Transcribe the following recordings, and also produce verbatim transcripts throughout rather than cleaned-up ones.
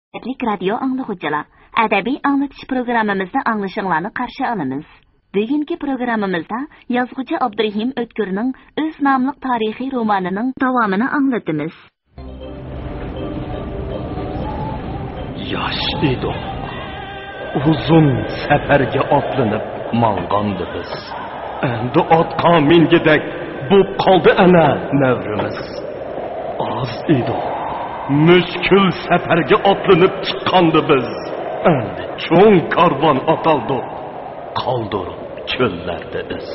ھۆرمەتلىك رادىيو ئاڭلىغۇچىلار، ئەدەبىي ئاڭلىتىش پروگراممىمىزدا ئاڭلىشىڭلارنى قارشى ئالىمىز. بۈگۈنكى پروگراممىمىزدا يازغۇچى ئابدۇرېھىم ئۆتكۈرنىڭ ئۆز ناملىق تارىخىي رومانىنىڭ داۋامىنى ئاڭلىتىمىز. ياش ئىدۇق. ئۇزۇن سەپەرگە ئاتلىنىپ ماڭغاندا بىز. ئەمدى ئاتقا مىنگۈدەك بوپ قالدى ئەنە نەۋرىمىز. ئاز ئىدۇق. مۈشكۈل سەپەرگە ئاتلىنىپ چىققاندا بىز. ئەمدى چوڭ كارۋان ئاتالدۇق. قالدۇرۇپ چۆللەردە ئىز.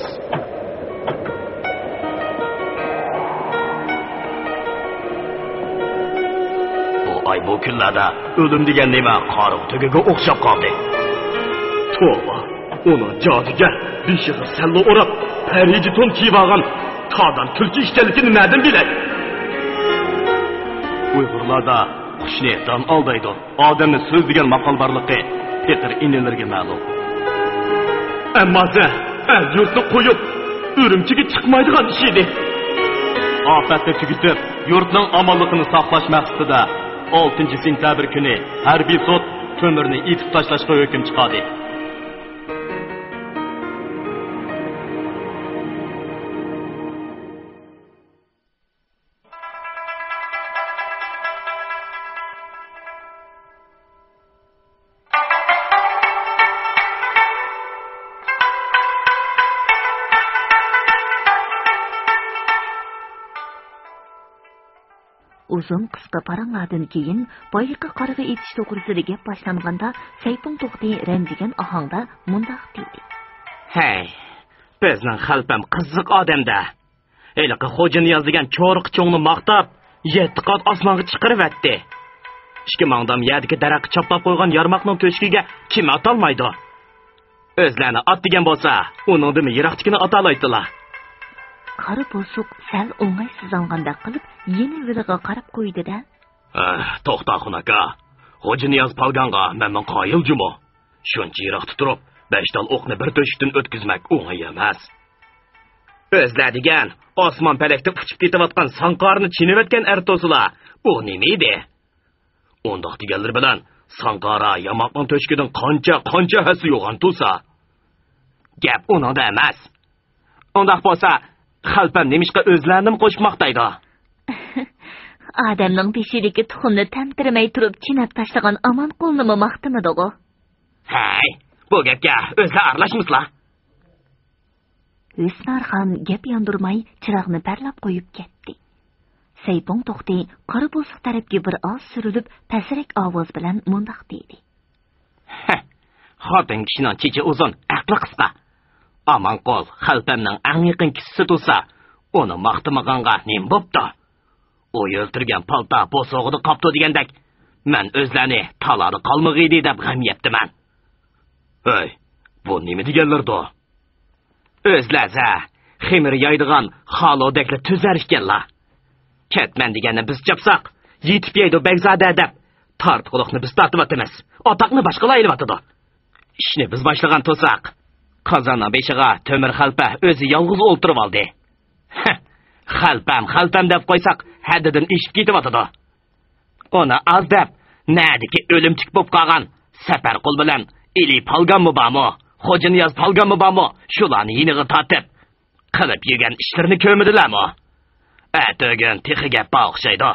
بۇ ئاي، بۇ كۈنلەردە ئۆلۈم دېگەن نېمە قارىغا تۆگىگە ئوخشاپ قالدى. توۋا، ئۇنىڭ جادۇگەر، بېشىغا سەللە ئوراپ، پەرىجى تون كىيىۋالغان تادان تۈلكە ئىكەنلىكىنى نەدىن بىلەي؟ ئۇيغۇرلاردا قۇشنى دان ئالدايدۇ، ئادەمنى سۆز دېگەن ماقال بارلىقى پېقىر ئىنىلىرىگە مەلۇم. ئەمما سەن ئەل-يۇرتنى قويۇپ، ئۈرۈمچىگە چىقمايدىغان ئىش ئىدى. ئاپەتنى تۈگىتىپ، يۇرتنىڭ ئامانلىقىنى ساقلاش مەقسىتىدە، ئالتىنچى سېنتەبىر كۈنى ھەربىي سوت تۆمۈرنى ئېتىپ تاشلاشقا ھۆكۈم چىقاردى. ئۇزۇن قىسقا پاراڭلاردىن كېيىن، بايىقى قارىغا ئېتىش توغرىسىدا گەپ باشلانغاندا، سەيپۇڭ توختى رەنجىگەن ئاھاڭدا مۇنداق دېدى. ھەي، بىزنىڭ خەلپەم قىزىق ئادەمدە. ھېلىقى خوجانىياز دېگەن چورۇق چوڭنى ماختاپ، يەتتە قات ئاسمانغا چىقىرىۋەتتى. ئىككى ماڭدام يەردىكى دەرەخكە چاپلاپ قويغان يارماقنىڭ تۆشۈكىگە كىم ئاتالمايدۇ؟ ئۆزلەرنى ئات دېگەن بولسا، ئۇنىڭدىنمۇ يىراقتىكىنى ئاتالايتتىلا. قارا بوسۇق سەل ئوڭايسىزلانغاندەك قىلىپ، يەنە ۋىلىغا قاراپ قويدى-دە. ئەھ، توختا خان ئاكا، خوجانىياز پالگانغا مەنمۇ قايىل جۇمۇ. شۇنچە يىراقتا تۇرۇپ، بەش تال ئوقنى بىر تۆشۈكتىن ئۆتكۈزمەك ئوڭاي ئەمەس. ئۆزلەر دېگەن ئاسمان پەلەكتە ئۇچۇپ كېتىۋاتقان ساڭقارنى چېنىۋەتكەن ئەر تۇرسىلا، ئۇ نېمە ئىدى؟ ئۇنداق دېگەنلىرى بىلەن ساڭقارا ياماقنىڭ تۆشۈكىدىن قانچە، قانچە ھەسسە يوغان تۇرسا. گەپ ئۇنىڭدا ئەمەس. ئۇنداق بولسا، خەلپەم نېمىشقا ئۆزلەرنىمۇ قوشۇپ ماختايدۇ؟ ئادەمنىڭ بېشىدىكى تۇخۇمنى تەمتىرىمەي تۇرۇپ چىنەپ تاشلىغان ئامانقۇلنىمۇ ماختىمىدىغۇ؟ ھەي، بۇ گەپكە ئۆزلەر ئارىلاشمىسىلا. ھۆسنارخان گەپ ياندۇرماي چىراغنى پەرلاپ قويۇپ كەتتى. سەيپۇڭ توختى قارا بوسۇق تەرەپكە بىر ئاز سۈرۈلۈپ، پەسرەك ئاۋاز بىلەن مۇنداق دېدى. ھە، خوتۇن كىشىنىڭ چېچى ئۇزۇن، ئەقلى قىسقا. ئامانقۇل خەلپەمنىڭ ئەڭ يېقىن كىشىسى تۇرسا، ئۇنى ماختىمىغانغا نېمە بوپتۇ؟ ئۇ ئۆلتۈرگەن پالتا بوسۇغىدا قاپتۇ دېگەندەك، مەن ئۆزلەرنى تالادا قالمىغىيدى دەپ غەم يەپتىمەن. ھەي، بۇ نېمە دېگەنلىرىدۇ؟ ئۆزلەزە، خېمىر يايدىغان خالودەكلا تۈزەر ئىكەنلا. كەتمەن دېگەننى بىز چاپساق، يېتىپ يەيدۇ بەگزادە دەپ، تارتقۇلۇقنى بىز تارتىۋاتىمىز. ئاتاقنى باشقىلار ئېلىۋاتىدۇ. ئىشنى بىز باشلىغان تۇرساق، قازاننىڭ بېشىغا تۆمۈر خەلپە ئۆزى يالغۇز ئولتۇرۇۋالدى. ھە، خەلپەم، خەلپەم دەپ قويساق، ھەددىدىن ئېشىپ كېتىۋاتىدۇ. ئۇنى ئاز دەپ، نەدىكى ئۆلۈمچۈك بوپ قالغان سەپەرقۇل بىلەن ئىلى پالگانمۇ بارمۇ، خوجانىياز پالگانمۇ بارمۇ، شۇلارنى يېنىغا تارتىپ، قىلىپ يۈرگەن ئىشلىرىنى كۆرمىدىلەرمۇ؟ ئەتىگۈن تېخى گەپ بار ئوخشايدۇ.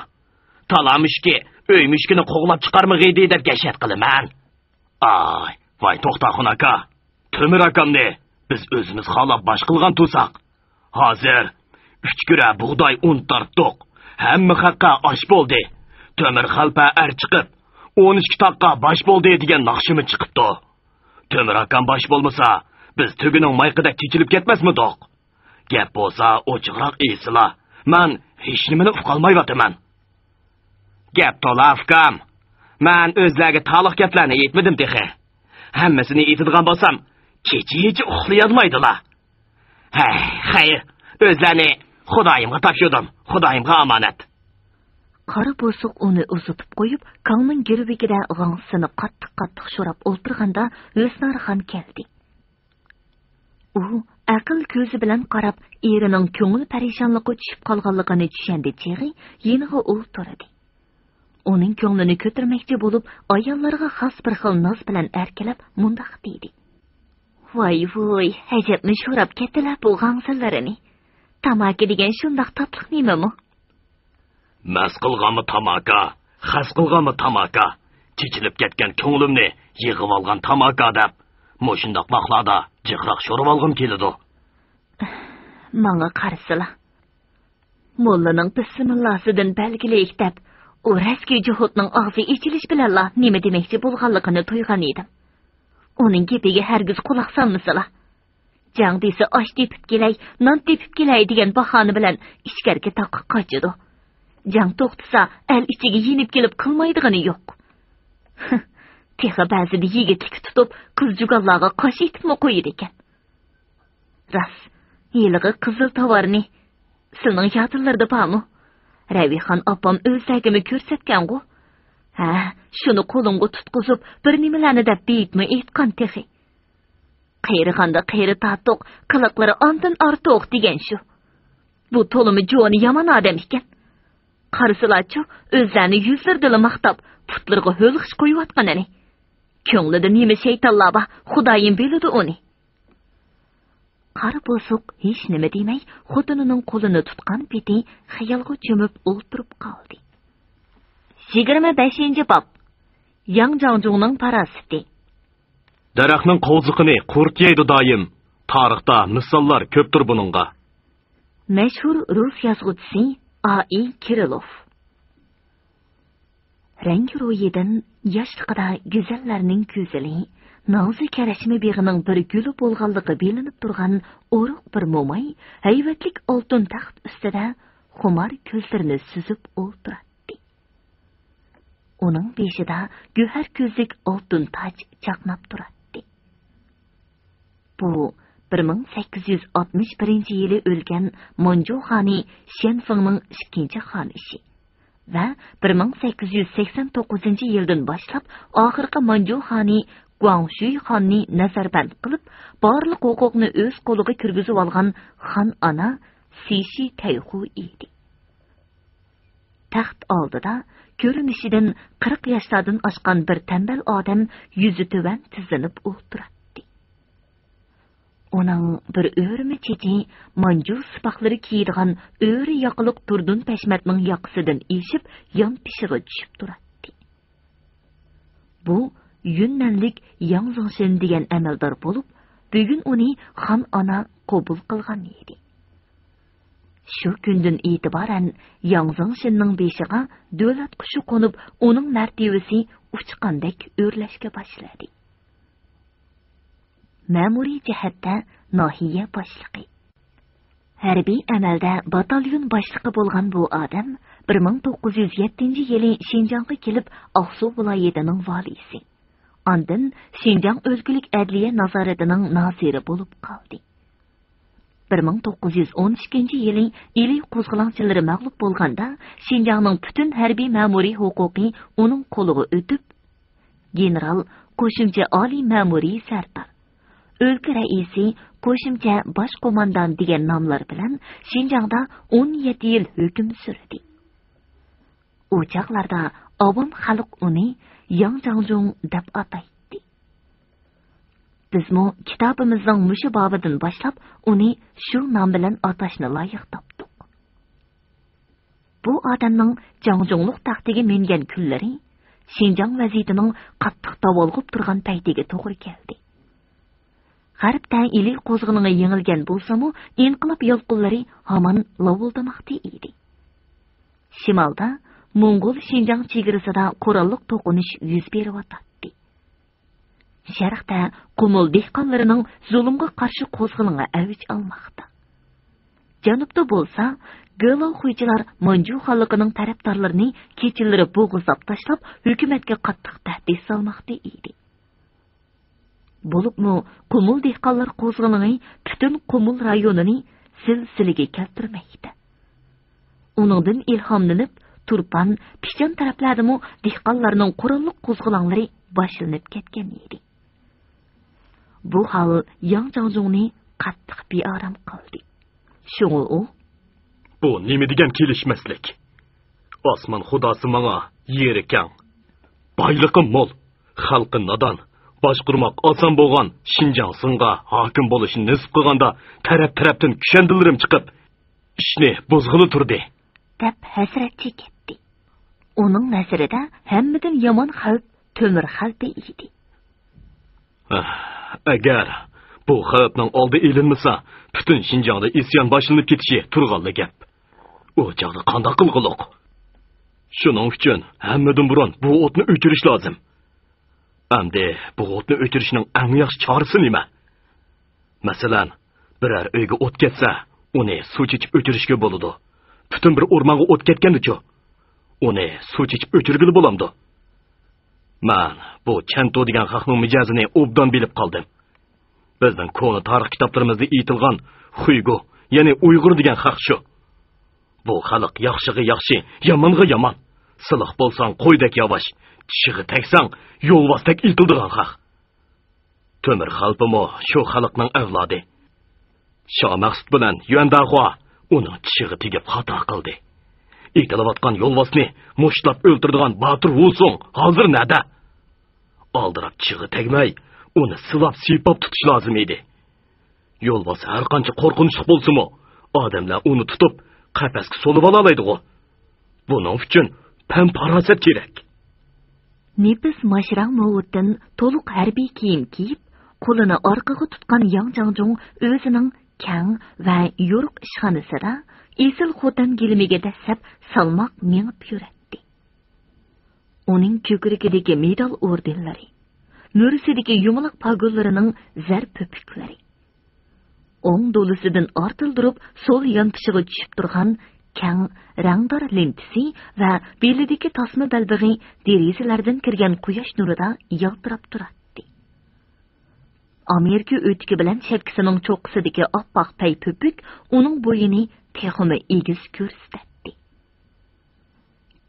تالا مۈشۈكى ئۆي مۈشۈكىنى قوغلاپ چىقارمىغىيدى دەپ گەشەت قىلىمەن. ئاي، ۋاي توختاخۇن ئاكا، تۆمۈر ئاكامنى بىز ئۆزىمىز خالاپ باش قىلغان تۇرساق، ھازىر ئۈچ كۈرە بۇغداي ئۇن تارتتۇق. ھەممە خەققە ئاش بولدى. تۆمۈر خەلپە ئەر چىقىپ، ئون ئىككى تاغقا باش بولدى دېگەن ناخشىمۇ چىقىپتۇ. تۆمۈر ئاكام باش بولمىسا، بىز تۆگىنىڭ مايىقىدەك چېچىلىپ كەتمەسمىدۇق؟ گەپ بولسا ئوچۇقراق ئېيتسىلا، مەن ھېچنېمىنى ئۇقالمايۋاتىمەن. گەپ تولا، ئۇكام. مەن ئۆزلەرگە تالىق گەپلەرنى ئېيتمىدىم تېخى. ھەممىسىنى ئېيتىدىغان بولسام، كېچىچە ئۇخلىيالمايدىلا. ھەي، خەير، ئۆزلەرنى خۇدايىمغا تاپشۇردۇم، خۇدايىمغا ئامانەت. قارا بوسۇق ئۇنى ئۇزىتىپ قويۇپ، كاڭنىڭ گىرۋىكىدە غاڭسىسىنى قاتتىق-قاتتىق شوراپ ئولتۇرغاندا، ھۆسنارخان كەلدى. ئۇ ئەقىل كۆزى بىلەن قاراپ، ئېرىنىڭ كۆڭۈل پەرىشانلىققا چۈشۈپ قالغانلىقىنى چۈشەندى چېغى يېنىغا ئولتۇردى. ئۇنىڭ كۆڭلىنى كۆتۈرمەكچى بولۇپ، ئاياللارغا خاس بىر خىل ناز بىلەن ئەركىلەپ مۇنداق دېدى: «ۋاي ۋۇي، ئەجەبمۇ شوراپ كەتتىلە بۇ غاڭزىلىرىنى. تاماكا دېگەن شۇنداق تاتلىق نېمىمۇ؟» مەس قىلغانمۇ تاماكا، خەس قىلغانمۇ تاماكا، چېچىلىپ كەتكەن كۆڭلۈمنى يىغىۋالغان تاماكا دەپ، مۇشۇنداق ۋاقلاردا جىقراق شورىۋالغۇم كېلىدۇ. ماڭا قارىسىلا. موللىنىڭ بىسمىللاسىدىن بەلگىلىك دەپ، ئۇ رەسكى جوھۇتنىڭ ئاغزى ئېچىلىش بىلەنلا نېمە دېمەكچى بولغانلىقىنى تۇيغان ئىدىم. ئۇنىڭ گېپىگە ھەرگىز قۇلاق سالمىسىلا. جاڭ دېسە ئاش تېپىپ كېلەي، نان تېپىپ كېلەي دېگەن باھانە بىلەن ئىچكەرىكى تاغقا قاچىدۇ. جاڭ توختىسا، ئەل ئىچىگە يېنىپ كېلىپ قىلمايدىغىنى يوق. تېخى بەزىدە يىگىتلىككە تۇتۇپ، قىز جۇگانلارغا قاش ئېتىپمۇ قويىدىكەن. راست، ھېلىقى قىزىل تاۋارنى سىلىنىڭ يادىلىرىدا بارمۇ؟ رەۋىخان ئاپام ئۆزلەرگىمۇ كۆرسەتكەنغۇ؟ ھە، شۇنى قولۇڭغا تۇتقۇزۇپ، بىر نېمىلەرنى دەپ بېيىپمۇ ئېيتقان تېخى. قېرىغاندا قېرى تارتۇق، قىلىقلىرى ئاندىن ئارتۇق دېگەن شۇ. بۇ تولىمۇ جونى يامان ئادەم ئىكەن. قارىسىلاچۇ، ئۆزلەرنى يۈزلىرىدىلا ماختاپ، پۇتلىرىغا ھۆل خىش قويۇۋاتقىنىنى. كۆڭلىدە نېمە شەيتانلار بار، خۇدايىم بىلىدۇ ئۇنى. قارا بوسۇق ھېچ نېمە دېمەي، خوتۇنىنىڭ قولىنى تۇتقان پېتى خىيالغا چۆمۈپ ئولتۇرۇپ قالدى. يىگىرمە بەشىنچى باب. ياڭ جاڭجۇڭنىڭ پاراسىتى. دەرەخنىڭ قوۋزىقىنى قۇرت يەيدۇ دائىم. تارىختا مىساللار كۆپتۇر بۇنىڭغا. مەشھۇر رۇس يازغۇچىسى ئا ئى كىرىلوف. رەڭگى رويىدىن ياشلىقىدا گۈزەللەرنىڭ گۈزىلى، نازۇ كەرەشمە بېغىنىڭ بىر گۈلى بولغانلىقى بىلىنىپ تۇرغان ئورۇق بىر موماي ھەيۋەتلىك ئالتۇن تەخت ئۈستىدە خۇمار كۆزلىرىنى سۈزۈپ ئولتۇراتتى. ئۇنىڭ بېشىدا گۆھەر كۆزلۈك ئالتۇن تاج چاقناپ تۇراتتى. بۇ بىر مىڭ سەككىز يۈز ئاتمىش بىرىنچى يىلى ئۆلگەن مانجۇ خانى شيەنفېڭنىڭ ئىككىنچى خانىشى ۋە بىر مىڭ سەككىز يۈز سەكسەن توققۇزىنچى يىلدىن باشلاپ ئاخىرقى مانجۇ خانى گۇاڭشۈي خاننى نەزەربەند قىلىپ، بارلىق ھوقۇقنى ئۆز قولىغا كىرگۈزۈۋالغان خان ئانا سىشى تەيخۇ ئىدى. تەخت ئالدىدا كۆرۈنۈشىدىن قىرىق ياشلاردىن ئاشقان بىر تەمبەل ئادەم يۈزى تۆۋەن تىزلىنىپ ئولتۇراتتى. ئۇنىڭ بىر ئۆرمە چېچى مانجۇ سىپاقلىرى كىيىدىغان ئۆرە ياقىلىق تۇردۇن پەشمەتنىڭ ياقىسىدىن ئېشىپ، يان پېشىغا چۈشۈپ تۇراتتى. بۇ يۈننەنلىك ياڭ زېڭشىن دېگەن ئەمەلدار بولۇپ، بۈگۈن ئۇنى خان ئانا قوبۇل قىلغان ئىدى. شۇ كۈندىن ئېتىبارەن ياڭ زېڭشىننىڭ بېشىغا دۆلەت قۇشى قونۇپ، ئۇنىڭ مەرتىۋىسى ئۇچقاندەك ئۆرلەشكە باشلىدى. مەمۇرىي جەھەتتە ناھىيە باشلىقى. ھەربىي ئەمەلدە باتاليون باشلىقى بولغان بۇ ئادەم بىر مىڭ توققۇز يۈز يەتتىنچى يىلى شىنجاڭغا كېلىپ، ئاقسۇ ۋىلايىتىنىڭ ۋالىيسى، ئاندىن شىنجاڭ ئۆلكىلىك ئەدلىيە نازارىتىنىڭ نازىرى بولۇپ قالدى. بىر مىڭ توققۇز يۈز ئون ئىككىنچى يىلى ئىلى قوزغىلاڭچىلىرى مەغلۇپ بولغاندا، شىنجاڭنىڭ پۈتۈن ھەربىي مەمۇرىي ھوقۇقى ئۇنىڭ قولىغا ئۆتۈپ، گېنېرال، قوشۇمچە ئالىي مەمۇرىي سەردار، ئۆلكە رەئىسى، قوشۇمچە باش قوماندان دېگەن ناملار بىلەن شىنجاڭدا ئون يەتتە يىل ھۆكۈم سۈردى. ئۇ چاغلاردا ئاۋام خەلق ئۇنى ياڭ جاڭجۇڭ دەپ ئاتايتتى. بىزمۇ كىتابىمىزنىڭ مۇشۇ بابىدىن باشلاپ ئۇنى شۇ نام بىلەن ئاتاشنى لايىق تاپتۇق. بۇ ئادەمنىڭ جاڭجۇڭلۇق تەختىگە مىنگەن كۈنلىرى شىنجاڭ ۋەزىيىتىنىڭ قاتتىق داۋالغۇپ تۇرغان پەيتىگە توغرا كەلدى. غەربتە ئىلى قوزغىلىڭى يېڭىلگەن بولسىمۇ، ئىنقىلاب يالقۇنلىرى ھامان لاۋۇلدىماقتا ئىدى. شىمالدا، موڭغۇل شىنجاڭ چېگرىسىدا قوراللىق توقۇنۇش يۈز بېرىۋاتاتتى. شەرقتە قۇمۇل دېھقانلىرىنىڭ زۇلۇمغا قارشى قوزغىلىڭى ئەۋج ئالماقتا. جەنۇبتا بولسا، گېلاۋخۇيچىلار مانجۇ خانلىقىنىڭ تەرەپدارلىرىنى كېچىلىرى بوغۇزلاپ تاشلاپ، ھۆكۈمەتكە قاتتىق تەھدىت سالماقتا ئىدى. بولۇپمۇ قۇمۇل دېھقانلار قوزغىلىڭى پۈتۈن قۇمۇل رايونىنى زىلزىلىگە كەلتۈرمەكتە. ئۇنىڭدىن ئىلھاملىنىپ، تۇرپان، پىچان تەرەپلەردىمۇ دېھقانلارنىڭ قوراللىق قوزغىلاڭلىرى باشلىنىپ كەتكەن ئىدى. بۇ ھال ياڭ جاڭجۇڭنى قاتتىق بىئارام قىلدى. شۇڭا ئۇ، بۇ نېمە دېگەن كېلىشمەسلىك؟ ئاسمان خۇداسى ماڭا يېرى كەڭ، بايلىقى مول، خەلقى نادان، باشقۇرماق ئاسان بولغان شىنجاڭ سىڭغا ھاكىم بولۇشنى نېسىپ قىلغاندا، تەرەپ-تەرەپتىن كۈشەندىلىرىم چىقىپ، ئىشنى بۇزغىلى تۇردى. دەپ ھەسرەت چېكەتتى. ئۇنىڭ نەزىرىدە ھەممىدىن يامان خەۋپ تۆمۈر خەلپە ئىدى. ئەگەر بۇ خەۋپنىڭ ئالدى ئېلىنمىسا، پۈتۈن شىنجاڭدا ئىسيان باشلىنىپ كېتىشى تۇرغانلا گەپ. ئۇ چاغدا قانداق قىلغۇلۇق؟ شۇنىڭ ئۈچۈن ھەممىدىن بۇرۇن بۇ ئوتنى ئۆچۈرۈش لازىم. ئەمدى بۇ ئوتنى ئۆچۈرۈشنىڭ ئەڭ ياخشى چارىسى نېمە؟ مەسىلەن، بىرەر ئۆيگە ئوت كەتسە، ئۇنى سۇ چېچىپ ئۆچۈرۈشكە بولىدۇ. پۈتۈن بىر ئورمانغا ئوت كەتكەندىچۇ؟ ئۇنى سۇ چېچىپ ئۆچۈرگىلى بولامدۇ؟ مەن بۇ چەنتۇ دېگەن خەقنىڭ مىجەزىنى ئوبدان بىلىپ قالدىم. بىزنىڭ كونا تارىخ كىتابلىرىمىزدا ئېيتىلغان خۇيگو، يەنى ئۇيغۇر دېگەن خەق شۇ. بۇ خەلق ياخشىغا ياخشى، يامانغا يامان. سىلىق بولساڭ قويدەك ياۋاش، چىشىغا تەگسەڭ يولۋاستەك ئېتىلىدىغان خەق. تۆمۈر خەلپىمۇ شۇ خەلقنىڭ ئەۋلادى. شامەخسۇت بىلەن يۈەندەخۇا ئۇنىڭ چىشىغا تېگىپ خاتا قىلدى. ئېتىلىۋاتقان يولۋاسنى مۇشتلاپ ئۆلتۈرىدىغان باتۇر ۋۇسۇڭ ھازىر نەدە؟ ئالدىراپ چىشىغا تەگمەي، ئۇنى سىلاپ-سىيپاپ تۇتۇش لازىم ئىدى. يولۋاس ھەرقانچە قورقۇنچلۇق بولسىمۇ، ئادەملەر ئۇنى تۇتۇپ، قەپەسكە سولىۋالالايدىغۇ. بۇنىڭ ئۈچۈن پەم-پاراسەت كېرەك. نېپىز ماشرا مۇۋىتتىن تولۇق ھەربىي كىيىم كىيىپ، قولىنى ئارقىغا تۇتقان ياڭ جاڭجۇڭ ئۆزىنىڭ كەڭ ۋە يورۇق ئىشخانىسىدا ئېسىل خوتەن گىلىمىگە دەسسەپ سالماق مېڭىپ يۈرەتتى. ئۇنىڭ كۆكرىكىدىكى مېدال ئوردېنلىرى، مۈرىسىدىكى يۇمىلاق پاگونلىرىنىڭ زەر پۆپۈكلىرى، ئوڭ دولىسىدىن ئارتىلدۇرۇپ سول يانپىشىغا چۈشۈپ تۇرغان كەڭ رەڭدار لېنتىسى ۋە بېلىدىكى تاسما بەلبېغى دېرىزىلەردىن كىرگەن قۇياش نۇرىدا يالتىراپ تۇراتتى. ئامېرىكا ئۆتۈكى بىلەن شەپكىسىنىڭ چوققىسىدىكى ئاپئاق پەي پۆپۈك ئۇنىڭ بويىنى تېخىمۇ ئېگىز كۆرسىتەتتى.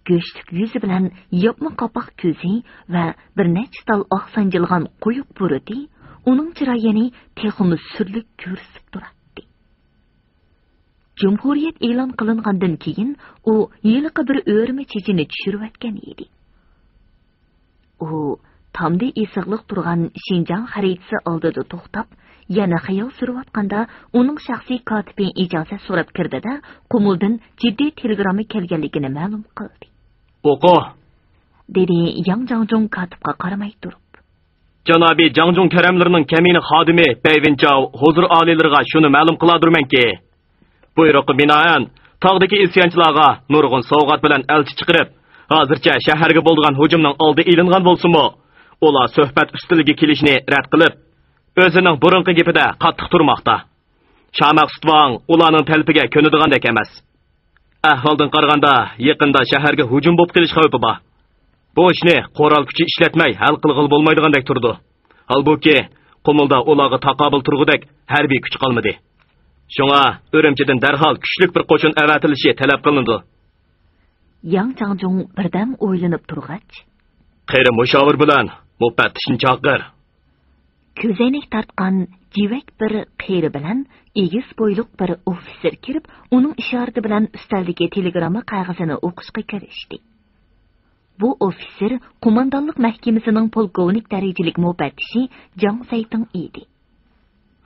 گۆشلۈك يۈزى بىلەن ياپما قاپاق كۆزى ۋە بىر نەچچە تال ئاق سانجىلغان قويۇق بۇرۇتى ئۇنىڭ چىرايىنى تېخىمۇ سۈرلۈك كۆرسىتىپ تۇراتتى. جۇمھۇرىيەت ئېلان قىلىنغاندىن كېيىن، ئۇ ھېلىقى بىر ئۆرمە چېچىنى چۈشۈرۈۋەتكەن ئىدى. ئۇ تامدا ئېسىقلىق تۇرغان شىنجاڭ خەرىتىسى ئالدىدا توختاپ، يەنە خىيال سۈرۈۋاتقاندا، ئۇنىڭ شەخسىي كاتىپى ئىجازەت سوراپ كىردى-دە، قۇمۇلدىن جىددىي تېلېگرامما كەلگەنلىكىنى مەلۇم قىلدى. ئوقۇ! دېدى ياڭ جاڭجۇڭ كاتىپقا قارىماي تۇرۇپ. جانابى جاڭجۇڭ كەرەملىرىنىڭ كەمىنە خادىمى بەي ۋىنچاۋ ھۇزۇر ئالىيلىرىغا شۇنى مەلۇم قىلاردۇرمەنكى، بۇيرۇققا بىنائەن، تاغدىكى ئىسيانچىلارغا نۇرغۇن سوۋغات بىلەن ئەلچى چىقىرىپ، ھازىرچە شەھەرگە بولىدىغان ھۇجۇمنىڭ ئالدى ئېلىنغان بولسىمۇ، ئۇلار سۆھبەت ئۈستىلىگە كېلىشنى رەت قىلىپ، ئۆزىنىڭ بۇرۇنقى گېپىدە قاتتىق تۇرماقتا. شامەخسۇت ۋاڭ ئۇلارنىڭ تەلىپىگە كۆنىدىغاندەك ئەمەس. ئەھۋالدىن قارىغاندا، يېقىندا شەھەرگە ھۇجۇم بولۇپ قېلىش خەۋپى بار. بۇ ئىشنى قورال كۈچى ئىشلەتمەي ھەل قىلغىلى بولمايدىغاندەك تۇرىدۇ. ھالبۇكى، قۇمۇلدا ئۇلارغا تاقابىل تۇرغۇدەك ھەربىي كۈچ قالمىدى. شۇڭا ئۈرۈمچىدىن دەرھال كۈچلۈك بىر قوشۇن ئەۋەتىلىشى تەلەپ قىلىنىدۇ. ياڭ جاڭجۇڭ بىردەم ئويلىنىپ تۇرغاچ، قېرى مۇشاۋىر بىلەن مۇپەتتىشنى چاقىر. كۆزەينەك تارتقان جىۋەك بىر قېرى بىلەن ئېگىز بويلۇق بىر ئوفىتسېر كىرىپ، ئۇنىڭ ئىشارىتى بىلەن ئۈستەلدىكى تېلېگرامما قەغىزىنى ئوقۇشقا كىرىشتى. بۇ ئوفىتسېر قوماندانلىق مەھكىمىسىنىڭ پولكوۋنىك دەرىجىلىك مۇپەتتىشى جاڭ سەيتىڭ ئىدى.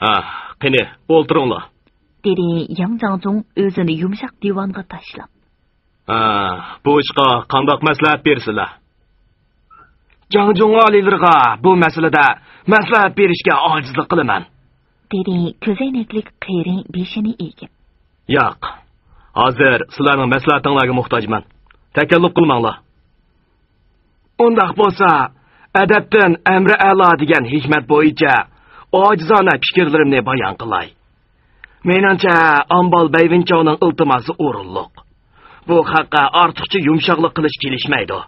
ھە، قېنى، ئولتۇرۇڭلار، دېدى ياڭ جاڭجۇڭ ئۆزىنى يۇمشاق دىۋانغا تاشلاپ. ھە، بۇ ئىشقا قانداق مەسلىھەت بېرىسىلەر؟ جاڭجۇڭ ئالىيلىرىغا بۇ مەسىلىدە مەسلىھەت بېرىشكە ئاجىزلىق قىلىمەن، دېدى كۆزەينەكلىك قېرى بېشىنى ئېگىپ. ياق، ھازىر سىلەرنىڭ مەسلىھەتىڭلارغا موھتاجمەن. تەكەللۇپ قىلماڭلار. ئۇنداق بولسا، ئەدەپتىن ئەمرى ئەلا دېگەن ھېكمەت بويىچە ئاجىزانە پىكىرلىرىمنى بايان قىلاي. مېنىڭچە، ئامبال بەيۋىنچاۋنىڭ ئىلتىماسى ئورۇنلۇق. بۇ خەققە ئارتۇقچە يۇمشاقلىق قىلىش كېلىشمەيدۇ.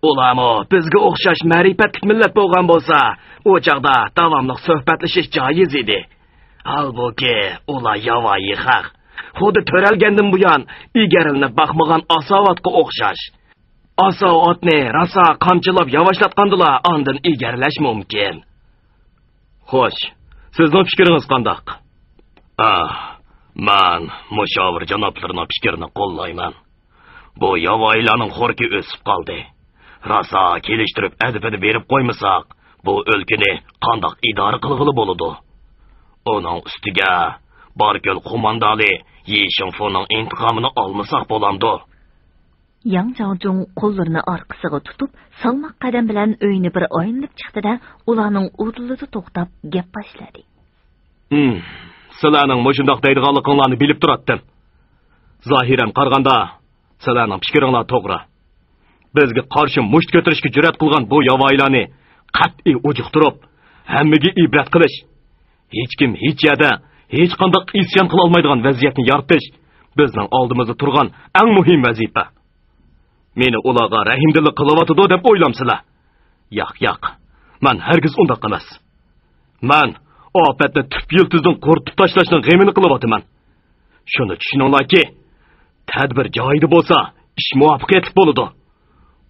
ئۇلارمۇ بىزگە ئوخشاش مەرىپەتلىك مىللەت بولغان بولسا، ئۇ چاغدا داۋاملىق سۆھبەتلىشىش جايىز ئىدى. ھالبۇكى، ئۇلار ياۋايى خەق. خۇددى تۆرەلگەندىن بۇيان ئىگىرىلىنىپ باقمىغان ئاساۋاتقا ئوخشاش. ئاساۋاتنى راسا قامچىلاپ ياۋاشلاتقاندىلا ئاندىن ئىگىرىلەش مۇمكىن. خوش، سىزنىڭ پىكرىڭىز قانداق؟ ئاھ، مەن مۇشاۋىر جانابلىرىنىڭ پىكرىنى قوللايمەن. بۇ ياۋايىلارنىڭ خورىكى ئۆسۈپ قالدى. راسا كېلىشتۈرۈپ ئەدىپىنى بېرىپ قويمىساق، بۇ ئۆلكىنى قانداق ئىدارە قىلغىلى بولىدۇ؟ ئۇنىڭ ئۈستىگە باركۆل قوماندانى يى شىڭفۇنىڭ ئىنتىقامىنى ئالمىساق بولامدۇ؟ ياڭ جاڭجۇڭ قوللىرىنى ئارقىسىغا تۇتۇپ، سالماق قەدەم بىلەن ئۆينى بىر ئايلىنىپ چىقتى-دە، ئۇلارنىڭ ئۇدۇلىدا توختاپ گەپ باشلىدى. ھىم، سىلەرنىڭ مۇشۇنداق دەيدىغانلىقىڭلارنى بىلىپ تۇراتتىم. زاھىرەن قارىغاندا، سىلەرنىڭ پىكرىڭلار توغرا. بىزگە قارشى مۇشت كۆتۈرۈشكە جۈرئەت قىلغان بۇ ياۋايىلارنى قەتئىي ئۇجۇقتۇرۇپ، ھەممىگە ئىبرەت قىلىش. ھېچكىم ھېچ يەردە، ھېچقانداق ئىسيان قىلالمايدىغان ۋەزىيەتنى يارىتىش بىزنىڭ ئالدىمىزدا تۇرغان ئەڭ مۇھىم ۋەزىپە. مېنى ئۇلارغا رەھىمدىللىك قىلىۋاتىدۇ دەپ ئويلامسىلەر؟ ياق، ياق. مەن ھەرگىز ئۇنداق ئەمەس. مەن ئاپەتنى تۈپ يىلتىزىدىن قۇرۇتۇپ تاشلاشنىڭ غېمىنى قىلىۋاتىمەن. شۇنى چۈشىنىڭلاركى، تەدبىر جايىدا بولسا، ئىش مۇۋەپپەقىيەتلىك بولىدۇ.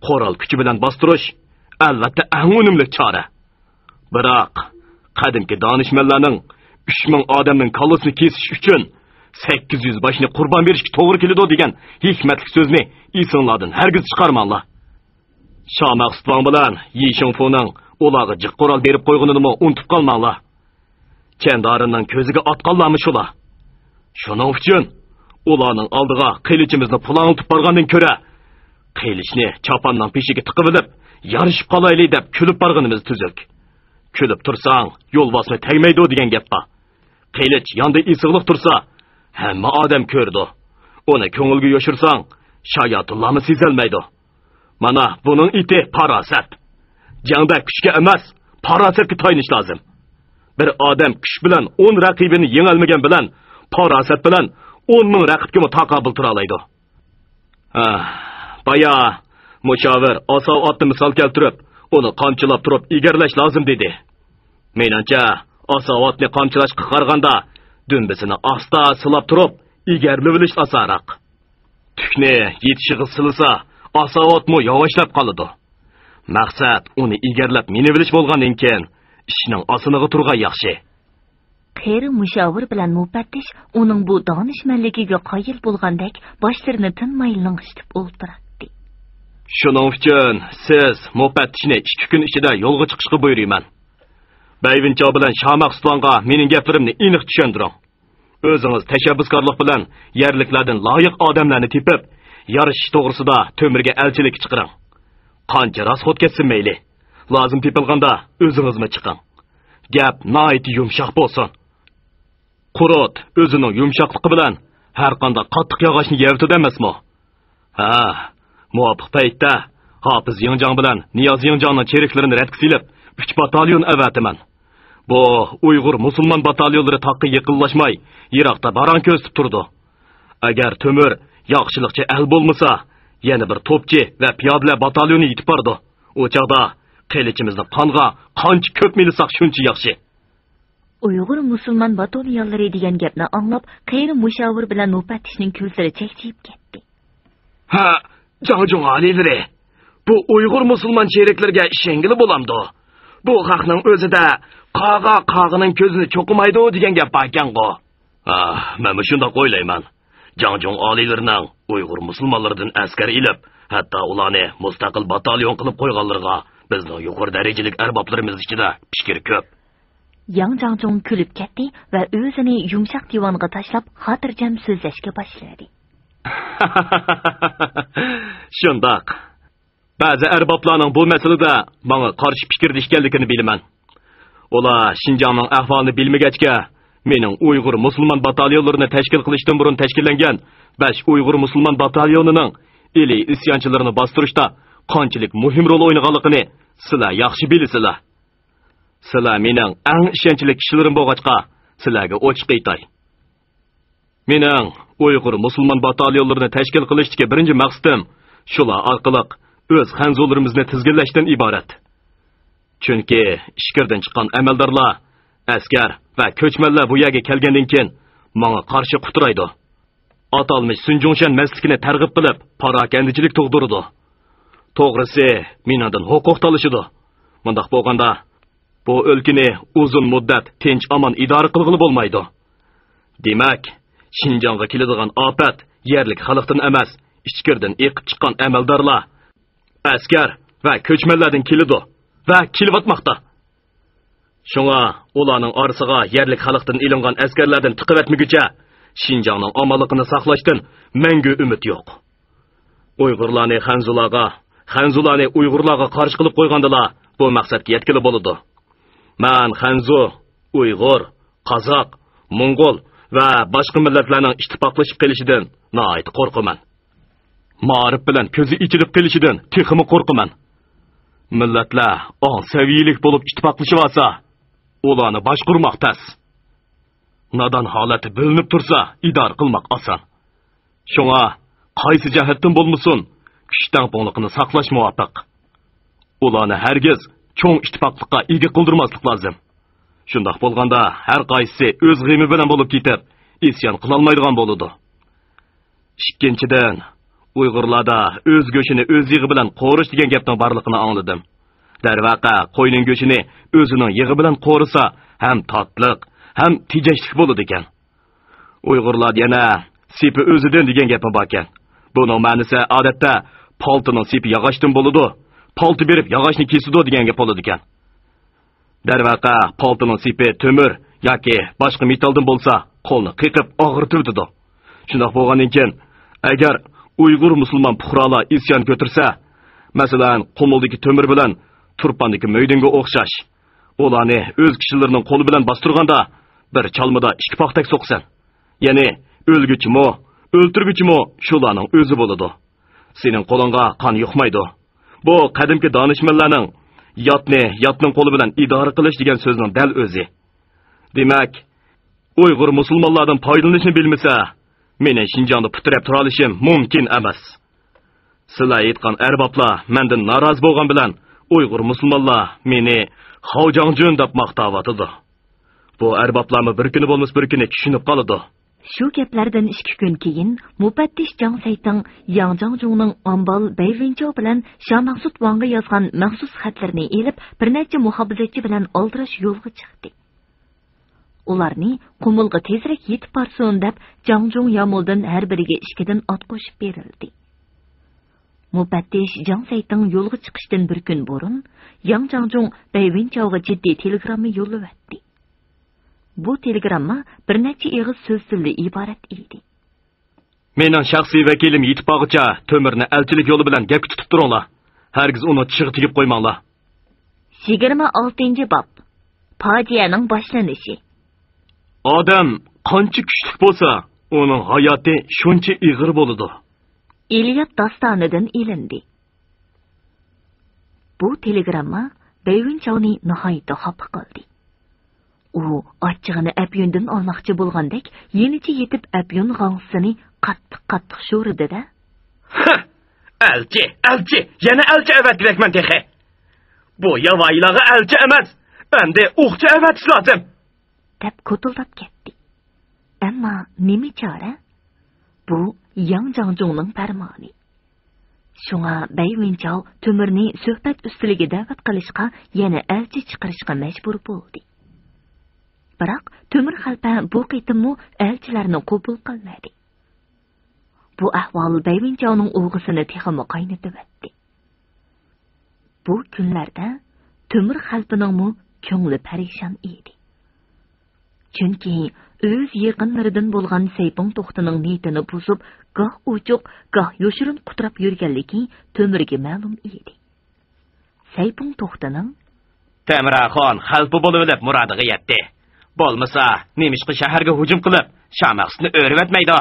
قورال كۈچى بىلەن باستۇرۇش، ئەلۋەتتە، ئەڭ ئۈنۈملۈك چارە. بىراق، قەدىمكى دانىشمەنلەرنىڭ ئۈچ مىڭ ئادەمنىڭ كاللىسىنى كېسىش ئۈچۈن سەككىز يۈز باشنى قۇربان بېرىشكە توغرا كېلىدۇ دېگەن ھېكمەتلىك سۆزنى ئېسىڭلاردىن ھەرگىز چىقارماڭلار. شاماق سۇتۇڭ بىلەن يى شىڭفۇنىڭ ئۇلارغا جىق قورال بېرىپ قويغىنىنىمۇ ئۇنتۇپ قالماڭلار. چەندارىننىڭ كۆزىگە ئاتقانلارمۇ شۇلار. شۇنىڭ ئۈچۈن ئۇلارنىڭ ئالدىغا قىلىچىمىزنى پۇلاڭلىتىپ بارغاندىن كۆرە، قىلىچنى چاپاننىڭ پېشىگە تىقىۋېلىپ، يارىشىپ قالايلى دەپ كۈلۈپ بارغىنىمىز تۈزۈك. كۈلۈپ تۇرساڭ، يولۋاسمۇ تەگمەيدۇ دېگەن گەپ بار. قىلىچ ياندا ئېسىقلىق تۇرسا، ھەممە ئادەم كۆرىدۇ. ئۇنى كۆڭۈلگە يوشۇرساڭ، شاياتۇنلارمۇ سېزەلمەيدۇ. مانا، بۇنىڭ ئېتى پاراسەت. جەڭدە كۈچكە ئەمەس، پاراسەتكە تايىنىش لازىم. بىر ئادەم كۈچ بىلەن ئون رەقىبىنى يېڭەلمىگەن بىلەن، پاراسەت بىلەن ئون مىڭ رەقىبكىمۇ تاقابىل تۇرالايدۇ. ھە، بايا مۇشاۋىر ئاساۋۇ ئاتنى مىسال كەلتۈرۈپ، ئۇنى قامچىلاپ تۇرۇپ ئىگەرلەش لازىم دېدى. مېنىڭچە، ئاساۋۇ ئاتنى قامچىلاشقا قارىغاندا، دۈمبىسىنى ئاستا سىلاپ تۇرۇپ ئىگەرلىۋېلىش ئاسانراق. تۈكنى يېتىشىغا سىلىسا، ئاساۋۇ ئاتمۇ ياۋاشلاپ قالىدۇ. مەقسەت ئۇنى ئىگەرلەپ مىنىۋېلىش بولغاندىن كېيىن، ئىشنىڭ ئاسىنىغا تۇرغان ياخشى. قېرى مۇشاۋىر بىلەن مۇپەتتىش ئۇنىڭ بۇ دانىشمەنلىكىگە قايىل بولغاندەك، باشلىرىنى تىنماي لىڭشىتىپ ئولتۇراتتى. شۇنىڭ ئۈچۈن سىز مۇپەتتىشنى ئىككى كۈن ئىچىدە يولغا چىقىشقا بۇيرۇيمەن. بەيۋىنچاۋ بىلەن شاماق سۇلانغا مېنىڭ گەپلىرىمنى ئېنىق چۈشەندۈرۈڭ. ئۆزىڭىز تەشەببۇسكارلىق بىلەن يەرلىكلەردىن لايىق ئادەملەرنى تېپىپ، يارىشىش توغرىسىدا تۆمۈرگە ئەلچىلىككە چىقىرىڭ. قانچە راسخوت كەتسۇن مەيلى. لازىم تېپىلغاندا ئۆزىڭىزمۇ چىقىڭ. گەپ ناھايىتى يۇمشاق بولسۇن. قۇرت ئۆزىنىڭ يۇمشاقلىقى بىلەن ھەرقانداق قاتتىق ياغاچنى يەۋېتىدۇ ئەمەسمۇ؟ ھە، مۇۋاپىق پەيتتە ھاپىز يىڭجاڭ بىلەن نىياز يىڭجاڭنىڭ چېرىكلىرىنى رەتكە سېلىپ، ئۈچ باتاليون ئەۋەتىمەن. بۇ ئۇيغۇر مۇسۇلمان باتاليونلىرى تاغقا يېقىنلاشماي، يىراقتا باراڭ كۆرسىتىپ تۇرىدۇ. ئەگەر تۆمۈر ياخشىلىقچە ئەل بولمىسا، يەنە بىر توپچى ۋە پىيادىلەر باتاليونى يېتىپ بارىدۇ. ئۇ چاغدا قىلىچىمىزنى قانغا قانچە كۆپ مىلىساق، شۇنچە ياخشى. ئۇيغۇر مۇسۇلمان باتاليونلىرى دېگەن گەپنى ئاڭلاپ، قېرى مۇشاۋىر بىلەن نۇپەتتىشنىڭ كۆزلىرى چەكچىيىپ كەتتى. ھە، جاڭجۇڭ ئالىيلىرى، بۇ ئۇيغۇر مۇسۇلمان چېرىكلىرىگە ئىشەنگىلى بولامدۇ؟ بۇ خەقنىڭ ئۆزىدە «قاغا قاغىنىڭ كۆزىنى چوقۇمايدۇ» دېگەن گەپ باركەنغۇ؟ ھا، مەنمۇ شۇنداق ئويلايمەن. جاڭجۇڭ ئالىيلىرىنىڭ ئۇيغۇر مۇسۇلمانلىرىدىن ئەسكەر ئېلىپ، ھەتتا ئۇلارنى مۇستەقىل باتاليون قىلىپ قويغانلىرىغا بىزنىڭ يۇقىرى دەرىجىلىك ئەربابلىرىمىز ئىچىدە پىكرى كۆپ. ياڭ جاڭجۇڭ كۈلۈپ كەتتى ۋە ئۆزىنى يۇمشاق دىۋانغا تاشلاپ، خاتىرجەم سۆزلەشكە باشلىدى. شۇنداق. بەزى ئەربابلارنىڭ بۇ مەسىلىدە ماڭا قارشى پىكىردە ئىكەنلىكىنى بىلىمەن. ئۇلار شىنجاڭنىڭ ئەھۋالىنى بىلمىگەچكە، مېنىڭ ئۇيغۇر مۇسۇلمان باتاليونلىرىنى تەشكىل قىلىشتىن بۇرۇن تەشكىللەنگەن بەش ئۇيغۇر مۇسۇلمان باتاليونىنىڭ ئىلى ئىسيانچىلىرىنى باستۇرۇشتا قانچىلىك مۇھىم رول ئوينىغانلىقىنى سىلەر ياخشى بىلىسىلەر. سىلەر مېنىڭ ئەڭ ئىشەنچلىك كىشىلىرىم بولغاچقا، سىلەرگە ئوچۇق ئېيتاي. مېنىڭ ئۇيغۇر مۇسۇلمان باتاليونلىرىنى تەشكىل قىلىشتىكى بىرىنچى مەقسىتىم شۇلار ئارقىلىق ئۆز خەنزۇلىرىمىزنى تىزگىنلەشتىن ئىبارەت. چۈنكى ئىچكىرىدىن چىققان ئەمەلدارلار، ئەسكەر ۋە كۆچمەنلەر بۇ يەرگە كەلگەندىن كېيىن ماڭا قارشى قۇترايدۇ. ئاتالمىش سۈنجۇڭشەن مەستلىكىنى تەرغىب قىلىپ، پاراكەندىچىلىك تۇغدۇرىدۇ. توغرىسى، مېنىڭدىن ھوقۇق تالىشىدۇ. مۇنداق بولغاندا، بۇ ئۆلكىنى ئۇزۇن مۇددەت تىنچ-ئامان ئىدارە قىلغىلى بولمايدۇ. دېمەك، شىنجاڭغا كېلىدىغان ئاپەت يەرلىك خەلقتىن ئەمەس، ئىچكىرىدىن ئېقىپ چىققان ئەمەلدارلار، ئەسكەر ۋە كۆچمەنلەردىن كېلىدۇ ۋە كېلىۋاتماقتا. شۇڭا ئۇلارنىڭ ئارىسىغا يەرلىك خەلقتىن ئېلىنغان ئەسكەرلەردىن تىقىۋەتمىگۈچە، شىنجاڭنىڭ ئامانلىقىنى ساقلاشتىن مەڭگۈ ئۈمىد يوق. ئۇيغۇرلارنى خەنزۇلارغا، خەنزۇلارنى ئۇيغۇرلارغا قارشى قىلىپ قويغاندىلا، بۇ مەقسەتكە يەتكىلى بولىدۇ. مەن خەنزۇ، ئۇيغۇر، قازاق، موڭغۇل ۋە باشقا مىللەتلەرنىڭ ئىتتىپاقلىشىپ قېلىشىدىن ناھايىتى قورقىمەن. مائارىپ بىلەن كۆزى ئېچىلىپ قېلىشىدىن تېخىمۇ قورقىمەن. مىللەتلەر ئاڭ سەۋىيەلىك بولۇپ ئىتتىپاقلىشىۋالسا، ئۇلارنى باشقۇرماق تەس. نادان ھالەتتە بۆلۈنۈپ تۇرسا، ئىدارە قىلماق ئاسان. شۇڭا، قايسى جەھەتتىن بولمىسۇن، كۈچ تەڭپۇڭلۇقىنى ساقلاش مۇۋاپىق. ئۇلارنى ھەرگىز چوڭ ئىتتىپاقلىققا ئىگە قىلدۇرماسلىق لازىم. شۇنداق بولغاندا، ھەر قايسىسى ئۆز غېمى بىلەن بولۇپ كېتىپ، ئىسيان قىلالمايدىغان بولىدۇ. ئىككىنچىدىن، ئۇيغۇرلاردا ئۆز گۆشىنى ئۆز يېغى بىلەن قورۇش دېگەن گەپنىڭ بارلىقىنى ئاڭلىدىم. دەرۋەقە، قوينىڭ گۆشىنى ئۆزىنىڭ يېغى بىلەن قورۇسا، ھەم تاتلىق، ھەم تېجەشلىك بولىدىكەن. ئۇيغۇرلاردا يەنە «سېپى ئۆزىدىن» دېگەن گەپمۇ باركەن. بۇنىڭ مەنىسى، ئادەتتە، «پالتىنىڭ سېپى ياغاچتىن بولىدۇ، پالتا بېرىپ ياغاچنى كېسىدۇ» دېگەن گەپ بولىدىكەن. دەرۋەقە، پالتىنىڭ سېپى تۆمۈر ياكى باشقا مېتالدىن بولسا، قولنى قېقىپ ئاغرىتىۋېتىدۇ. شۇنداق بولغاندىن كېيىن، ئەگەر ئۇيغۇر مۇسۇلمان پۇقرالار ئىسيان كۆتۈرسە، مەسىلەن، قۇمۇلدىكى تۆمۈر بىلەن تۇرپاندىكى مۆيدىڭگە ئوخشاش، ئۇلارنى ئۆز كىشىلىرىنىڭ قولى بىلەن باستۇرغاندا، بىر چالمىدا ئىككى پاختەك سوقىسەن. يەنى ئۆلگۈچىمۇ، ئۆلتۈرگۈچىمۇ شۇلارنىڭ ئۆزى بولىدۇ. سېنىڭ قولۇڭغا قان يۇقمايدۇ. بۇ قەدىمكى دانىشمەنلەرنىڭ «ياتنى ياتنىڭ قولى بىلەن ئىدارە قىلىش» دېگەن سۆزنىڭ دەل ئۆزى. دېمەك، ئۇيغۇر مۇسۇلمانلاردىن پايدىلىنىشنى بىلمىسە، مېنىڭ شىنجاڭدا پۇت تىرەپ تۇرالىشىم مۇمكىن ئەمەس. سىلەر ئېيتقان ئەربابلار مەندىن نارازى بولغان بىلەن، ئۇيغۇر مۇسۇلمانلار مېنى خاۋجاڭجۈن دەپ ماختاۋاتىدۇ. بۇ ئەربابلارمۇ بىر كۈنى بولمىسا بىر كۈنى چۈشىنىپ قالىدۇ. شۇ گەپلەردىن ئىككى كۈن كېيىن، مۇپەتتىش جاڭ سەيتىڭ ياڭ جاڭجۇڭنىڭ ئامبال بەي ۋېنچاۋ بىلەن شا مەخسۇت ۋاڭغا يازغان مەخسۇس خەتلىرىنى ئېلىپ، بىر نەچچە مۇھاپىزەتچى بىلەن ئالدىراش يولغا چىقتى. ئۇلارنى قۇمۇلغا تېزرەك يېتىپ بارسۇن دەپ، جاڭجۇڭ يامۇلدىن ھەر بىرىگە ئىككىدىن ئات قوشۇپ بېرىلدى. مۇپەتتىش جاڭ سەيتىڭ يولغا چىقىشتىن بىر كۈن بۇرۇن، ياڭ جاڭجۇڭ بەي ۋېنچاۋغا جىددىي تېلېگرامما يوللىۋەتتى. بۇ تېلېگرامما بىر نەچچە ئېغىز سۆزدىنلا ئىبارەت ئىدى. مېنىڭ شەخسىي ۋەكىلىم يېتىپ بارغۇچە تۆمۈرنى ئەلچىلىك يولى بىلەن گەپكە تۇتۇپ تۇرۇڭلار. ھەرگىز ئۇنىڭ چىشىغا تېگىپ قويماڭلار. يىگىرمە ئالتىنچى باب. پاجىئەنىڭ باشلىنىشى. ئادەم قانچە كۈچلۈك بولسا، ئۇنىڭ ھاياتى شۇنچە ئېغىر بولىدۇ. ئىلياد داستانىدىن ئېلىندى. بۇ تېلېگرامما بەيۋىنچاۋنى ناھايىتى خاپا قىلدى. ئۇ ئاچچىقىنى ئەپيۈندىن ئالماقچى بولغاندەك، يېنىچە يېتىپ ئەپيۈن غاڭزىسىنى قاتتىق-قاتتىق شورىدى-دە. «ھە! ئەلچى، ئەلچى! يەنە ئەلچى ئەۋەتكۈدەكمەن تېخى! بۇ ياۋايىلارغا ئەلچى ئەمەس، ئەمدى ئوقچى ئەۋەتىش لازىم!» دەپ كوتۇلداپ كەتتى. ئەمما نېمە چارە؟ بۇ ياڭ جاڭجۇڭنىڭ پەرمانى. شۇڭا بەي ۋېنچاۋ تۆمۈرنى سۆھبەت ئۈستىلىگە دەۋەت قىلىشقا، يەنە ئەلچى چىقىرىشقا مەجبۇر بولدى. بىراق تۆمۈر خەلپە بۇ قېتىممۇ ئەلچىلەرنى قوبۇل قىلمىدى. بۇ ئەھۋال بەي ۋېنچاۋنىڭ ئوغىسىنى تېخىمۇ قاينىتىۋەتتى. بۇ كۈنلەردە تۆمۈر خەلپىنىڭمۇ كۆڭلى پەرىشان ئىدى. چۈنكى ئۆز يېقىنلىرىدىن بولغان سەيپۇڭ توختىنىڭ نىيىتىنى بۇزۇپ، گاھ ئوچۇق، گاھ يوشۇرۇن قۇتراپ يۈرگەنلىكى تۆمۈرگە مەلۇم ئىدى. سەيپۇڭ توختىنىڭ، «تۆمۈر ئاخۇن خەلپە بولۇۋېلىپ مۇرادىغا يەتتى. بولمىسا، نېمىشقا شەھەرگە ھۇجۇم قىلىپ، شامەخسۇتنى ئۆرۈۋەتمەيدۇ؟»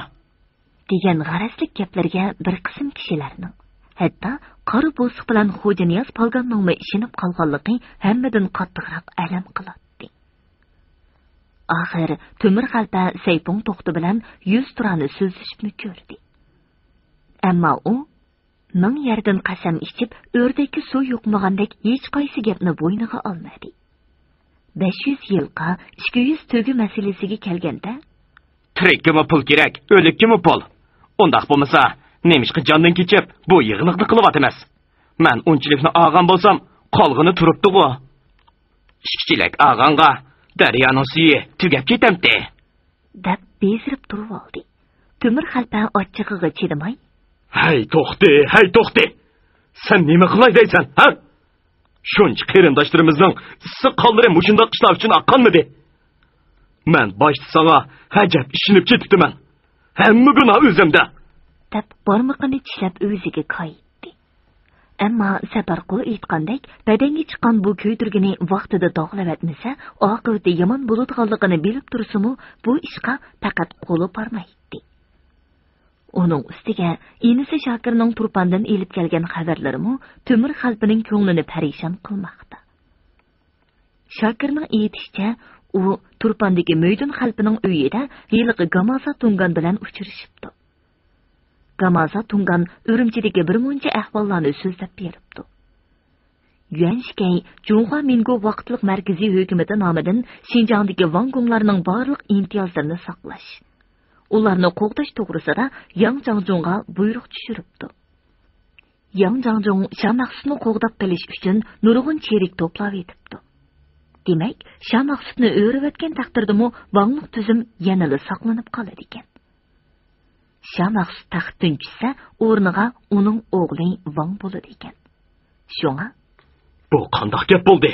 دېگەن غەرەزلىك گەپلىرىگە بىر قىسىم كىشىلەرنىڭ، ھەتتا قارا بوسۇق بىلەن خوجانىياز پالگاننىڭمۇ ئىشىنىپ قالغانلىقى ھەممىدىن قاتتىقراق ئەلەم قىلاتتى. ئاخىر تۆمۈر خەلپە سەيپۇڭ توختى بىلەن يۈزتۇرانە سۆزلىشىپمۇ كۆردى. ئەمما ئۇ مىڭ يەردىن قەسەم ئىچىپ، ئۆردەككە سۇ يۇقمىغاندەك ھېچقايسى گەپنى بوينىغا ئالمىدى. بەش يۈز يىلقا ئىككى يۈز تۆگە مەسىلىسىگە كەلگەندە، «تىرىككىمۇ پۇل كېرەك، ئۆلۈككىمۇ پۇل. ئۇنداق بولمىسا، نېمىشقا جاندىن كېچىپ بۇ يىغىنلىقنى قىلىۋاتىمىز؟ مەن ئۇنچىلىكنى ئالغان بولسام، قالغىنى تۇرۇپتىغۇ. ئىككى چېلەك ئالغانغا دەريانىڭ سۈيى تۈگەپ كېتەمتى؟» دەپ بېزىرىپ تۇرۇۋالدى. تۆمۈر خەلپە ئاچچىقىغا چىدىماي، ھەي، توختى، ھەي، توختى! سەن نېمە قىلاي دەيسەن، ھە؟ شۇنچە قېرىنداشلىرىمىزنىڭ ئىسسىق قانلىرى مۇشۇنداق ئىشلار ئۈچۈن ئاققانمىدى؟ مەن باشتا ساڭا ئەجەب ئىشىنىپ كېتىپتىمەن. ھەممە گۇناھ ئۆزۈمدە. دەپ بارمىقىنى چىشلەپ ئۆزىگە كايىتتى. ئەمما سەپەرقۇل ئېيتقاندەك، بەدەنگە چىققان بۇ كۆيدۈرگىنى ۋاقتىدا داۋالىۋەتمىسە، ئاقىۋىتى يامان بولىدىغانلىقىنى بىلىپ تۇرسىمۇ، بۇ ئىشقا پەقەت قولى بارمايتتى. ئۇنىڭ ئۈستىگە ئىنىسى شاكىرنىڭ تۇرپاندىن ئېلىپ كەلگەن خەۋەرلىرىمۇ تۆمۈر خەلپىنىڭ كۆڭلىنى پەرىشان قىلماقتا. شاكىرنىڭ ئېيتىشىچە، ئۇ تۇرپاندىكى مۆيدۈن خەلپىنىڭ ئۆيىدە ھېلىقى گامازا تۇڭگان بىلەن ئۇچرىشىپتۇ. گامازا تۇڭگان ئۈرۈمچىدىكى بىر مۇنچە ئەھۋاللارنى سۆزلەپ بېرىپتۇ. يۈەن شىكەي جۇڭخۇا مىنگو ۋاقىتلىق مەركىزىي ھۆكۈمىتى نامىدىن شىنجاڭدىكى ۋاڭ گۇڭلارنىڭ بارلىق ئىمتىيازلىرىنى ساقلاش، ئۇلارنى قوغداش توغرىسىدا ياڭ جاڭجۇڭغا بۇيرۇق چۈشۈرۈپتۇ. ياڭ جاڭجۇڭ شامەخسۇتنى قوغداپ قېلىش ئۈچۈن نۇرغۇن چېرىك توپلاۋېتىپتۇ. دېمەك، شامەخسۇتنى ئۆرۈۋەتكەن تەقدىردىمۇ ۋاڭلىق تۈزۈم يەنىلا ساقلىنىپ قالىدىكەن. شامەخسۇت تەختتىن چۈشسە، ئورنىغا ئۇنىڭ ئوغلى ۋاڭ بولىدىكەن. شۇڭا، بۇ قانداق گەپ بولدى؟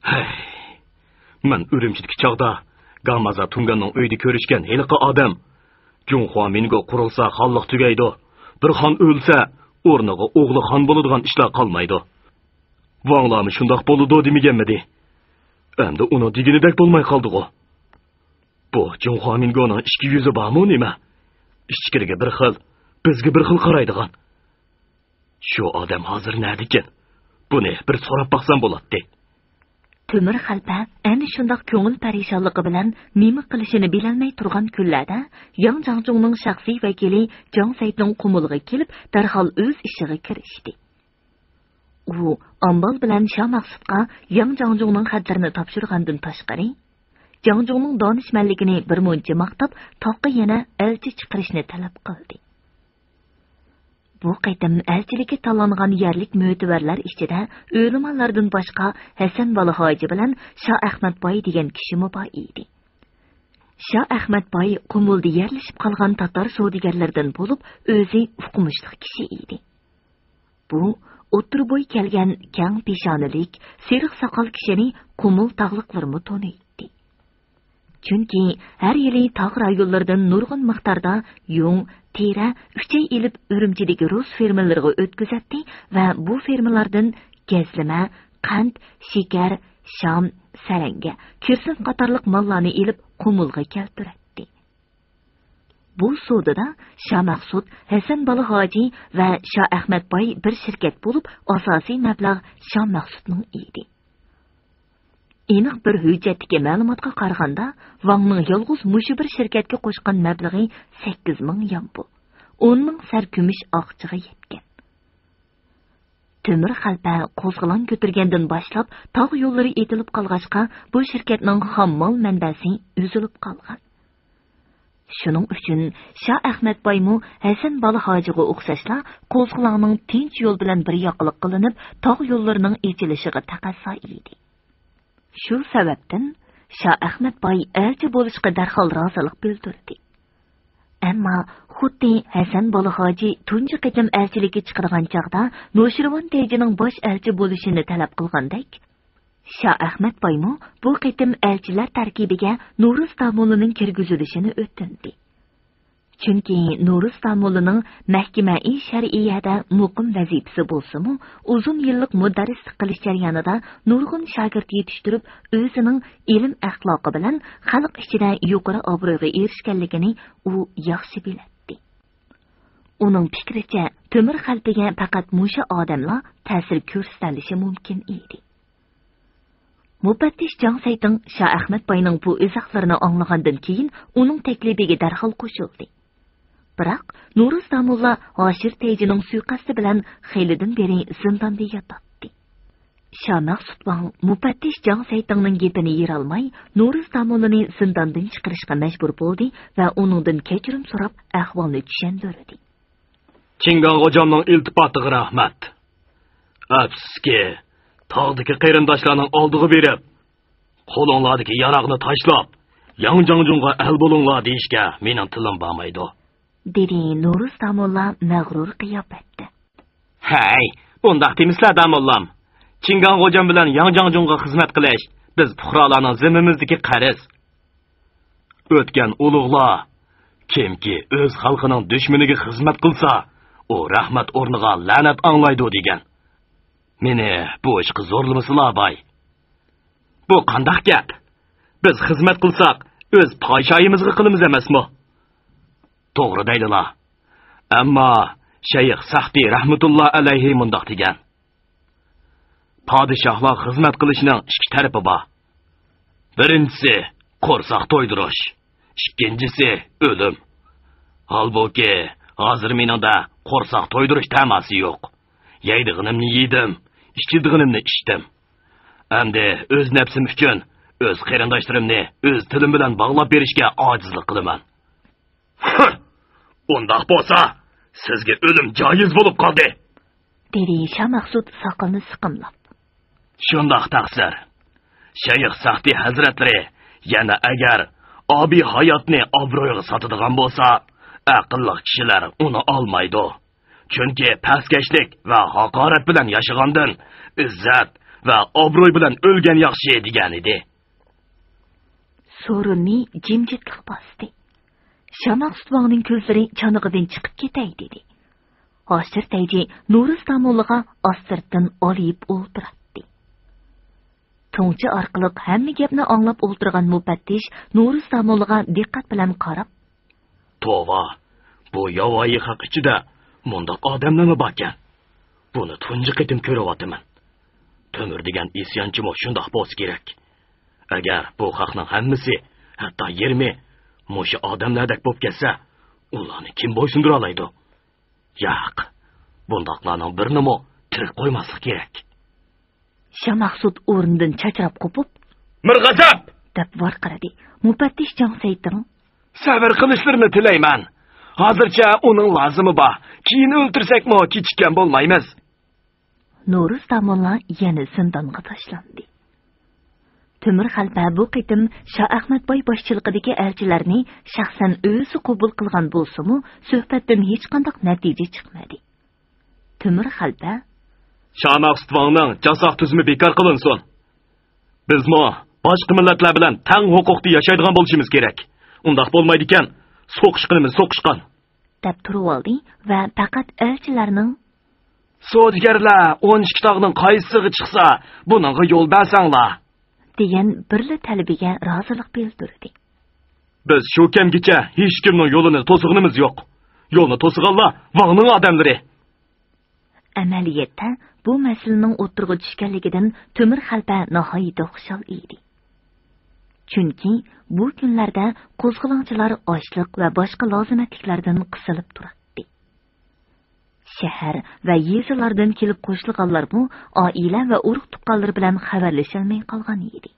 ھەي، مەن ئۈرۈمچىدىكى چاغدا گامازا تۇڭگاننىڭ ئۆيىدە كۆرۈشكەن ھېلىقى ئادەم، جۇڭخۇا مىنگو قۇرۇلسا خانلىق تۈگەيدۇ، بىر خان ئۆلسە، ئورنىغا ئوغلى خان بولىدىغان ئىشلار قالمايدۇ. ۋاڭلارمۇ شۇنداق بولىدۇ دېمىگەنمىدى؟ ئەمدى ئۇنىڭ دېگىنىدەك بولماي قالدىغۇ. بۇ جۇڭخۇا مىنگونىڭ ئىككى يۈزى بارمۇ نېمە؟ ئىچكىرىگە بىر خىل، بىزگە بىر خىل قارايدىغان. شۇ ئادەم ھازىر نەدىكىن؟ بۇنى بىر سوراپ باقسام بولاتتى. تۆمۈر خەلپە ئەنە شۇنداق كۆڭۈل پەرىشانلىقى بىلەن نېمە قىلىشىنى بىلەلمەي تۇرغان كۈنلەردە، ياڭ جاڭجۇڭنىڭ شەخسىي ۋەكىلى جاڭ سەيتنىڭ قۇمۇلىغا كېلىپ، دەرھال ئۆز ئىشىغا كىرىشتى. ئۇ ئامبال بىلەن شامەخسۇتقا ياڭ جاڭجۇڭنىڭ خەتلىرىنى تاپشۇرغاندىن تاشقىرى، جاڭجۇڭنىڭ دانىشمەنلىكىنى بىر مۇنچە ماختاپ، تاغقا يەنە ئەلچى چىقىرىشنى تەلەپ قىلدى. بۇ قېتىم ئەلچىلىككە تاللانغان يەرلىك مۆتىۋەرلەر ئىچىدە ئۆلىمالاردىن باشقا ھەسەن بالا ھاجى بىلەن شاھ ئەخمەت باي دېگەن كىشىمۇ بار ئىدى. شاھ ئەخمەت باي قۇمۇلدا يەرلىشىپ قالغان تاتار سودىگەرلىرىدىن بولۇپ، ئۆزى ئوقۇمۇشلۇق كىشى ئىدى. بۇ ئوتتۇرا بوي كەلگەن كەڭ پېشانىلىك، سېرىق ساقال كىشىنى قۇمۇل تاغلىقلىرىمۇ تونۇيتتى. چۈنكى ھەر يىلى تاغ رايونلىرىدىن نۇرغۇن مىقداردا يۇڭ، تېرە، ئۈچەي ئېلىپ ئۈرۈمچىدىكى رۇس فېرمىلىرىغا ئۆتكۈزەتتى ۋە بۇ فېرمىلاردىن گەزلىمە، قەنت، شېكەر، شام، سەرەڭگە، كىرسىن قاتارلىق ماللارنى ئېلىپ قۇمۇلغا كەلتۈرەتتى. بۇ سودىدا شامەخسۇت، ھەسەن بالا ھاجى ۋە شاھ ئەخمەت باي بىر شىركەت بولۇپ، ئاساسىي مەبلەغ شامەخسۇتنىڭ ئىدى. ئېنىق بىر ھۆججەتتىكى مەلۇماتقا قارىغاندا، ۋاڭنىڭ يالغۇز مۇشۇ بىر شىركەتكە قوشقان مەبلىغى سەككىز مىڭ يامبۇل، ئون مىڭ سەر كۈمۈش ئاقچىغا يەتكەن. تۆمۈر خەلپە قوزغىلاڭ كۆتۈرگەندىن باشلاپ، تاغ يوللىرى ئېتىلىپ قالغاچقا، بۇ شىركەتنىڭ خام مال مەنبەسى ئۈزۈلۈپ قالغان. شۇنىڭ ئۈچۈن شاھ ئەخمەت بايمۇ ھەسەن بالا ھاجىغا ئوخشاشلا، قوزغىلاڭنىڭ تىنچ يول بىلەن بىر ياقلىق قىلىنىپ، تاغ يوللىرىنىڭ ئېچىلىشىغا تەقەززا ئىدى. شۇ سەۋەبتىن شاھ ئەخمەت باي ئەلچى بولۇشقا دەرھال رازىلىق بىلدۈردى. ئەمما خۇددى ھەسەن بالا ھاجى تۇنجى قېتىم ئەلچىلىككە چىقىدىغان چاغدا نوشىرۋان تېجىنىڭ باش ئەلچى بولۇشىنى تەلەپ قىلغاندەك، شاھ ئەخمەت بايمۇ بۇ قېتىم ئەلچىلەر تەركىبىگە نورۇز داموللىنىڭ كىرگۈزۈلۈشىنى ئۆتۈندى. چۈنكى نورۇز داموللىنىڭ مەھكىمە-ئى شەرئىيەدە مۇقىم ۋەزىپىسى بولسىمۇ، ئۇزۇن يىللىق مۇدەررىسلىك قىلىش جەريانىدا نۇرغۇن شاگىرت يېتىشتۈرۈپ، ئۆزىنىڭ ئىلىم-ئەخلاقى بىلەن خەلق ئىچىدە يۇقىرى ئابرويغا ئېرىشكەنلىكىنى ئۇ ياخشى بىلەتتى. ئۇنىڭ پىكرىچە، تۆمۈر خەلپىگە پەقەت مۇشۇ ئادەملا تەسىر كۆرسىتەلىشى مۇمكىن ئىدى. مۇپەتتىش جاڭ سەيتىڭ شاھ ئەخمەت باينىڭ بۇ ئىزاھلىرىنى ئاڭلىغاندىن كېيىن، ئۇنىڭ تەكلىپىگە دەرھال قوشۇلدى. بىراق، نورۇز داموللا ھاشىر تەيجىنىڭ سۇيىقەستى بىلەن خېلىدىن بېرى زىنداندا ياتاتتى. شاھ مەخسۇت ۋاڭ مۇپەتتىش جاڭ سەيتىڭنىڭ گېپىنى يېرالماي، نورۇز داموللىنى زىنداندىن چىقىرىشقا مەجبۇر بولدى ۋە ئۇنىڭدىن كەچۈرۈم سوراپ، ئەھۋالنى چۈشەندۈردى. چىڭگاڭ غوجامنىڭ ئىلتىپاتىغا رەھمەت. ئەپسۇسكى، تاغدىكى قېرىنداشلارنىڭ ئالدىغا بېرىپ، قولۇڭلاردىكى ياراغنى تاشلاپ، ياڭ جاڭجۇڭغا ئەل بولۇڭلار دېيىشكە مېنىڭ تىلىم بارمايدۇ. دېدى نورۇز داموللا مەغرۇر قىياپەتتە. ھەي، ئۇنداق دېمىسىلە داموللام. چىڭگاڭ غوجام بىلەن ياڭ جاڭجۇڭغا خىزمەت قىلىش بىز پۇقرالارنىڭ زىممىمىزدىكى قەرز. ئۆتكەن ئۇلۇغلار، كىمكى ئۆز خەلقىنىڭ دۈشمىنىگە خىزمەت قىلسا، ئۇ رەھمەت ئورنىغا لەنەت ئاڭلايدۇ دېگەن. مېنى بۇ ئىشقا زورلىمىسىلا باي. بۇ قانداق گەپ؟ بىز خىزمەت قىلساق، ئۆز پاي-شايىمىزغا قىلىمىز ئەمەسمۇ؟ توغرا دەيدىلا. ئەمما شەيخ سەختى رەھمەتۇللا ئەلەيھى مۇنداق دېگەن: پادىشاھلار خىزمەت قىلىشنىڭ ئىككى تەرىپى بار. بىرىنچىسى، قورساق تويدۇرۇش. ئىككىنچىسى، ئۆلۈم. ھالبۇكى، ھازىر مېنىڭدە قورساق تويدۇرۇش تەماسى يوق. يەيدىغىنىمنى يېدىم، ئىچىدىغىنىمنى ئىچتىم. ئەمدى ئۆز نەپسىم ئۈچۈن ئۆز قېرىنداشلىرىمنى ئۆز تىلىم بىلەن باغلاپ بېرىشكە ئاجىزلىق قىلىمەن. ئۇنداق بولسا، سىزگە ئۆلۈم جايىز بولۇپ قالدى، دېدى شامەخسۇت ساقىلىنى سىقىملاپ. شۇنداق تەقسىر. شەيخ سەختى ھەزرەتلىرى يەنە ئەگەر ئابىي ھاياتنى ئابرويغا ساتىدىغان بولسا، ئەقىللىق كىشىلەر ئۇنى ئالمايدۇ. چۈنكى پەسكەشلىك ۋە ھاقارەت بىلەن ياشىغاندىن ئىززەت ۋە ئابروي بىلەن ئۆلگەن ياخشى، دېگەنىدى. سورۇننى جىمجىتلىق باستى. شاماخ سۇتۋاڭنىڭ كۆزلىرى چانىقىدىن چىقىپ كېتەي دېدى. ھاشىر تەيجى نورۇز داموللىغا ئاستىرتتىن ئالىيىپ ئولتۇراتتى. تۇڭچى ئارقىلىق ھەممە گەپنى ئاڭلاپ ئولتۇرغان مۇپەتتىش نورۇز داموللىغا دىققەت بىلەن قاراپ، توۋا، بۇ ياۋايى خەق ئىچىدە مۇنداق ئادەملەرمۇ باركەن؟ بۇنى تۇنجى قېتىم كۆرۈۋاتىمەن. تۆمۈر دېگەن ئىسيانچىمۇ شۇنداق بولسا كېرەك. ئەگەر بۇ خەقنىڭ ھەممىسى، ھەتتا يېرىمى مۇشۇ ئادەملەردەك بولۇپ كەتسە، ئۇلارنى كىم بويسۇندۇرالايدۇ؟ ياق، بۇنداقلارنىڭ بىرىنىمۇ تىرىك قويماسلىق كېرەك. شاماخسۇت ئورنىدىن چاچراپ قوپۇپ، مىرغەزەپ! دەپ ۋارقىرىدى. مۇپەتتىش جاڭ سەيتىڭ، سەۋر قىلىشلىرىنى تىلەيمەن. ھازىرچە ئۇنىڭ لازىمى بار. كېيىن ئۆلتۈرسەكمۇ كېچىككەن بولمايمىز. نورۇز داموللا يەنە زىندانغا تاشلاندى. تۆمۈر خەلپە بۇ قېتىم شاھ ئەخمەت باي باشچىلىقىدىكى ئەلچىلەرنى شەخسەن ئۆزى قوبۇل قىلغان بولسىمۇ، سۆھبەتتىن ھېچقانداق نەتىجە چىقمىدى. تۆمۈر خەلپە، شاماخ سۇتۋاڭنىڭ جاساق تۈزۈمى بىكار قىلىنسۇن. بىزمۇ باشقا مىللەتلەر بىلەن تەڭ ھوقۇقتا ياشايدىغان بولۇشىمىز كېرەك. ئۇنداق بولمايدىكەن، سوقۇشقىنىمىز سوقۇشقان. دەپ تۇرۇۋالدى ۋە پەقەت ئەلچىلەرنىڭ، سودىگەرلەر ئون ئىككى تاغنىڭ قايسىسىغا چىقسا، بۇنىڭغا يول بەرسەڭلار، دېگەن بىرلا تەلىپىگە رازىلىق بىلدۈردى. بىز شۇ كەمگىچە ھېچكىمنىڭ يولىنى توسىغىنىمىز يوق. يولنى توسىغانلار ۋاڭنىڭ ئادەملىرى. ئەمەلىيەتتە، بۇ مەسىلىنىڭ ئوتتۇرىغا چۈشكەنلىكىدىن تۆمۈر خەلپە ناھايىتى خۇشال ئىدى. چۈنكى بۇ كۈنلەردە قوزغىلاڭچىلار ئاشلىق ۋە باشقا لازىمەتلىكلەردىن قىسىلىپ تۇراتتى. شەھەر ۋە يېزىلاردىن كېلىپ قوشۇلغانلارمۇ ئائىلە ۋە ئۇرۇق-تۇغقانلىرى بىلەن خەۋەرلىشەلمەي قالغان ئىدى.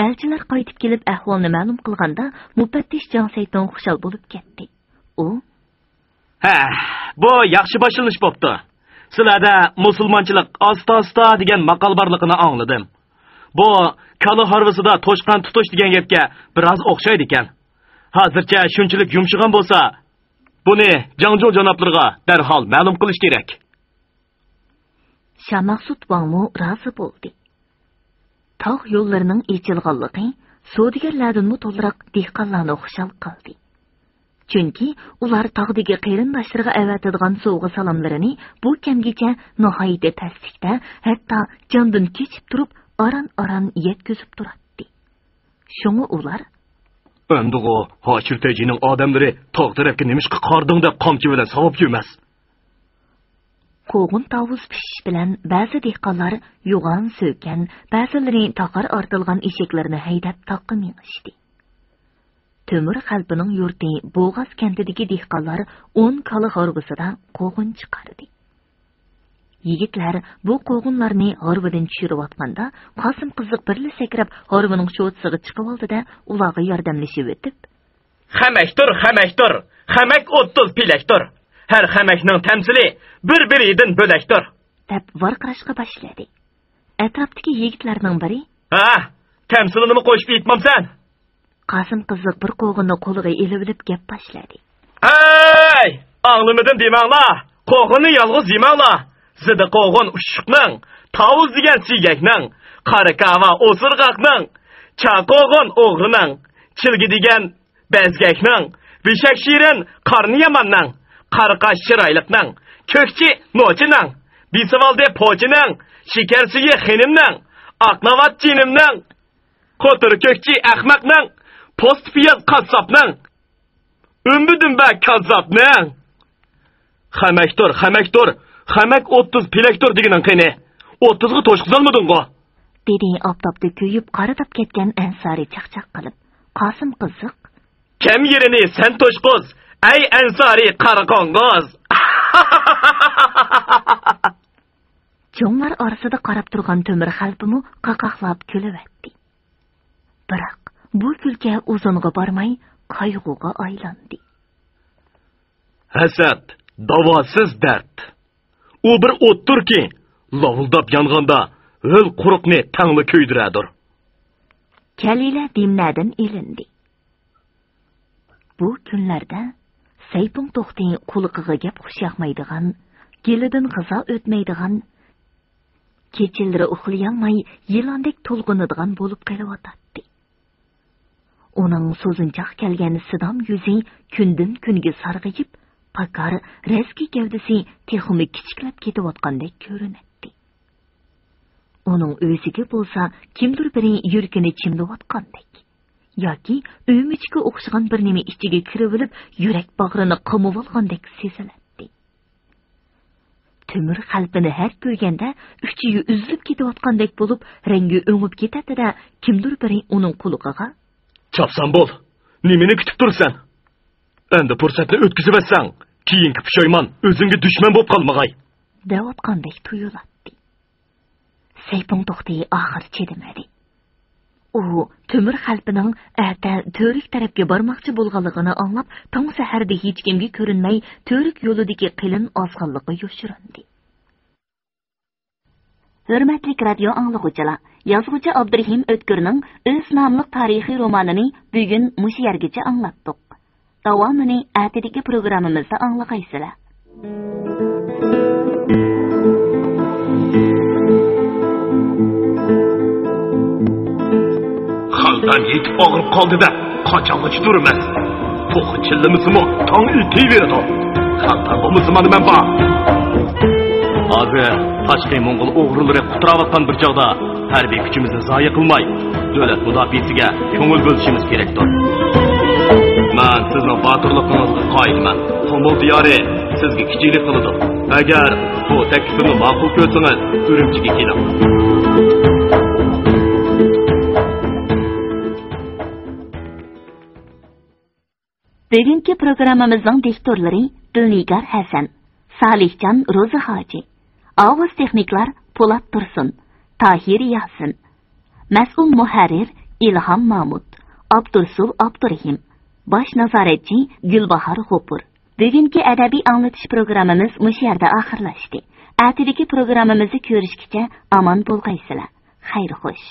ئەلچىلەر قايتىپ كېلىپ ئەھۋالنى مەلۇم قىلغاندا، مۇپەتتىش جاڭ سەيتىڭ خۇشال بولۇپ كەتتى. ئۇ، ھە، بۇ ياخشى باشلىنىش بوپتۇ. سىلەردە مۇسۇلمانچىلىق ئاستا-ئاستا دېگەن ماقال بارلىقىنى ئاڭلىدىم. بۇ كالا ھارۋىسىدا توشقان تۇتۇش دېگەن گەپكە بىراز ئوخشايدىكەن. ھازىرچە شۇنچىلىك يۇمشىغان بولسا، بۇنى جاڭجۇ جانابلىرىغا دەرھال مەلۇم قىلىش كېرەك. شاماخسۇت ۋاڭمۇ رازى بولدى. تاغ يوللىرىنىڭ ئېچىلغانلىقى سودىگەرلەردىنمۇ تولىراق دېھقانلارنى خۇشال قىلدى. چۈنكى ئۇلار تاغدىكى قېرىنداشلىرىغا ئەۋەتىدىغان سوۋغا-سالاملىرىنى بۇ كەمگىچە ناھايىتى پەسلىكتە، ھەتتا جاندىن كېچىپ تۇرۇپ ئاران-ئاران يەتكۈزۈپ تۇراتتى. شۇڭا ئۇلار، ئەمدىغۇ ھاشىر تەيجىنىڭ ئادەملىرى تاغ تەرەپكە نېمىشقا قارىدىڭ دەپ قامچا بىلەن ساۋاپ يۈرمەس. قوغۇن تاۋۇز پىشىش بىلەن بەزى دېھقانلار يوغان سۆكەن، بەزىلىرى تاقار ئارتىلغان ئېشەكلىرىنى ھەيدەپ تاغقا مېڭىشتى. تۆمۈر خەلپىنىڭ يۇرتى بوغاز كەنتىدىكى دېھقانلار ئون كالا ھارۋىسىدا قوغۇن چىقاردى. يىگىتلەر بۇ قوغۇنلارنى ھارۋىدىن چۈشۈرۈۋاتقاندا، قاسىم قىزىق بىرلا سەكرەپ ھارۋىنىڭ شوتىسىغا چىقىۋالدى-دە، ئۇلارغا ياردەملىشىۋېتىپ، خەمەكتۇر، خەمەكتۇر! خەمەك ئوتتۇز پېلەكتۇر! ھەر خەمەكنىڭ تەمسىلى بىر-بىرىدىن بۆلەكتۇر! دەپ ۋارقىراشقا باشلىدى. ئەتراپتىكى يىگىتلەرنىڭ بىرى، ھە، تەمسىلىنىمۇ قوشۇپ ئېيتمامسەن؟ قاسىم قىزىق بىر قوغۇننى قولىغا ئېلىۋېلىپ گەپ باشلىدى. ھە، ئاڭلىمىدىم دېمەڭلار، قوغۇننى يالغۇز يېمەڭلار. زىدى قوغۇن ئۇششۇقنىڭ، تاۋۇز دېگەن سىيگەكنىڭ، قارا كاۋا ئوسۇرغاقنىڭ، چا قوغۇن ئوغرىنىڭ، چىلگە دېگەن بەزگەكنىڭ، بېشەك شېرىن قارنى ياماننىڭ، قارا قاش چىرايلىقنىڭ، كۆكچى نوچىنىڭ، بېسىۋالدى پوچىنىڭ، شېكەر سۈيى خېنىمنىڭ، ئاق ناۋات جېنىمنىڭ، قوتۇر كۆكچى ئەخمەقنىڭ، پوستى پىياز قاسساپنىڭ، ئۈمبە دۈمبە كاززاپنىڭ. خەمەكتۇر، خەمەكتۇر، خەمەك ئوتتۇز پېلەكتۇر دېگىنىڭ قېنى؟ ئوتتۇزغا توشقۇزالمىدىڭغۇ؟ دېدى ئاپتاپتا كۆيۈپ قارىداپ كەتكەن ئەنسارى چاقچاق قىلىپ. قاسىم قىزىق. كەم يېرىنى سەن توشقۇز، ئەي ئەنسارى قارا قوڭغۇز! چوڭلار ئارىسىدا قاراپ تۇرغان تۆمۈر خەلپىمۇ قاقاقلاپ كۈلۈۋەتتى. بىراق، بۇ كۈلكە ئۇزۇنغا بارماي قايغۇغا ئايلاندى. ھەسەت، داۋاسىز دەرد. ئۇ بىر ئوتتۇركى، لاۋۇلداپ يانغاندا ھۆل قۇرۇقنى تەڭلا كۆيدۈرەدۇر. كەلىلە دىمنەدىن ئېلىندى. بۇ كۈنلەردە سەيپۇڭ توختى قۇلىقىغا گەپ خۇش ياقمايدىغان، گېلىدىن غىزا ئۆتمەيدىغان، كېچىلىرى ئۇخلىيالماي يىلاندەك تولغىنىدىغان بولۇپ قېلىۋاتاتتى. ئۇنىڭ سوزۇنچاق كەلگەن سىدام يۈزى كۈندىن-كۈنگە سارغىيىپ، پاكار رەزكى گەۋدىسى تېخىمۇ كىچىكلەپ كېتىۋاتقاندەك كۆرۈنەتتى. ئۇنىڭ ئۆزىگە بولسا كىمدۇر بىرى يۈرىكىنى چىمدىۋاتقاندەك ياكى ئۆمۈچۈككە ئوخشىغان بىر نېمە ئىچىگە كىرىۋېلىپ، يۈرەك باغرىنى قىمىۋالغاندەك سېزىلەتتى. تۆمۈر خەلپىنى ھەر كۆرگەندە ئۈچىيى ئۈزۈلۈپ كېتىۋاتقاندەك بولۇپ، رەڭگى ئۆڭۈپ كېتەتتى-دە، كىمدۇر بىرى ئۇنىڭ قۇلىقىغا، چاپسان بول! نېمىنى كۈتۈپ تۇرىسەن؟ ئەمدى پۇرسەتنى ئۆتكۈزۈۋەتسەڭ، كېيىنكى پۇشايمان ئۆزۈڭگە دۈشمەن بولۇپ قالمىغاي! دەۋاتقاندەك تۇيۇلاتتى. سەيپۇڭ توختى ئاخىر چىدىمىدى. ئۇ تۆمۈر خەلپىنىڭ ئەتە تۈرك تەرەپكە بارماقچى بولغانلىقىنى ئاڭلاپ، تاڭ سەھەردە ھېچكىمگە كۆرۈنمەي، تۈرك يولىدىكى قېلىن ئازغانلىققا يوشۇرۇندى. ھۆرمەتلىك رادىيو ئاڭلىغۇچىلار، يازغۇچى ئابدۇرېھىم ئۆتكۈرنىڭ ئۆز ناملىق تارىخىي رومانىنى بۈگۈن مۇشۇ يەرگىچە ئاڭلاتتۇق. داۋامىنى ئەتىدىكى پروگراممىمىزدا ئاڭلىغايسىلەر. خالتام يېتىپ ئاغرىپ قالدى دەپ، قاچانغىچە تۇرىمىز؟ توخۇ چىللىمىسىمۇ تاڭ ئېتىۋېرىدۇ. خالتام بولمىسا مانا مەن بار. ھازىر تاشقى موڭغۇل ئوغرىلىرى قۇتراۋاتقان بىر چاغدا، ھەربىي كۈچىمىزنى زايە قىلماي، دۆلەت مۇداپىئەسىگە كۆڭۈل بۆلۈشىمىز كېرەكتۇر. مەن سىزنىڭ باتۇرلۇقىڭىزغا قايىلمەن. تومۇل دىيارى سىزگە كىچىكلىك قىلىدۇ. ئەگەر بۇ تەكلىپىمنى ماقۇل كۆرسىڭىز، ئۈرۈمچىگە كېلىڭ. بۈگۈنكى پروگراممىمىزنىڭ دىكتورلىرى دىلنىگار ھەسەن، سالىھجان روزى ھاجى، ئاۋاز تېخنىكلار پولات تۇرسۇن، تاھىر ياسىن، مەسئۇل مۇھەررىر ئىلھام مامۇت، ئابدۇرسۇل ئابدۇرېھىم، باش نازارەتچى گۈلباھار غوپۇر. بۈگۈنكى ئەدەبىي ئاڭلىتىش پروگراممىمىز مۇشۇ يەردە ئاخىرلاشتى. ئەتىدىكى پروگراممىمىزدا كۆرۈشكىچە ئامان بولغايسىلەر. خەير خوش.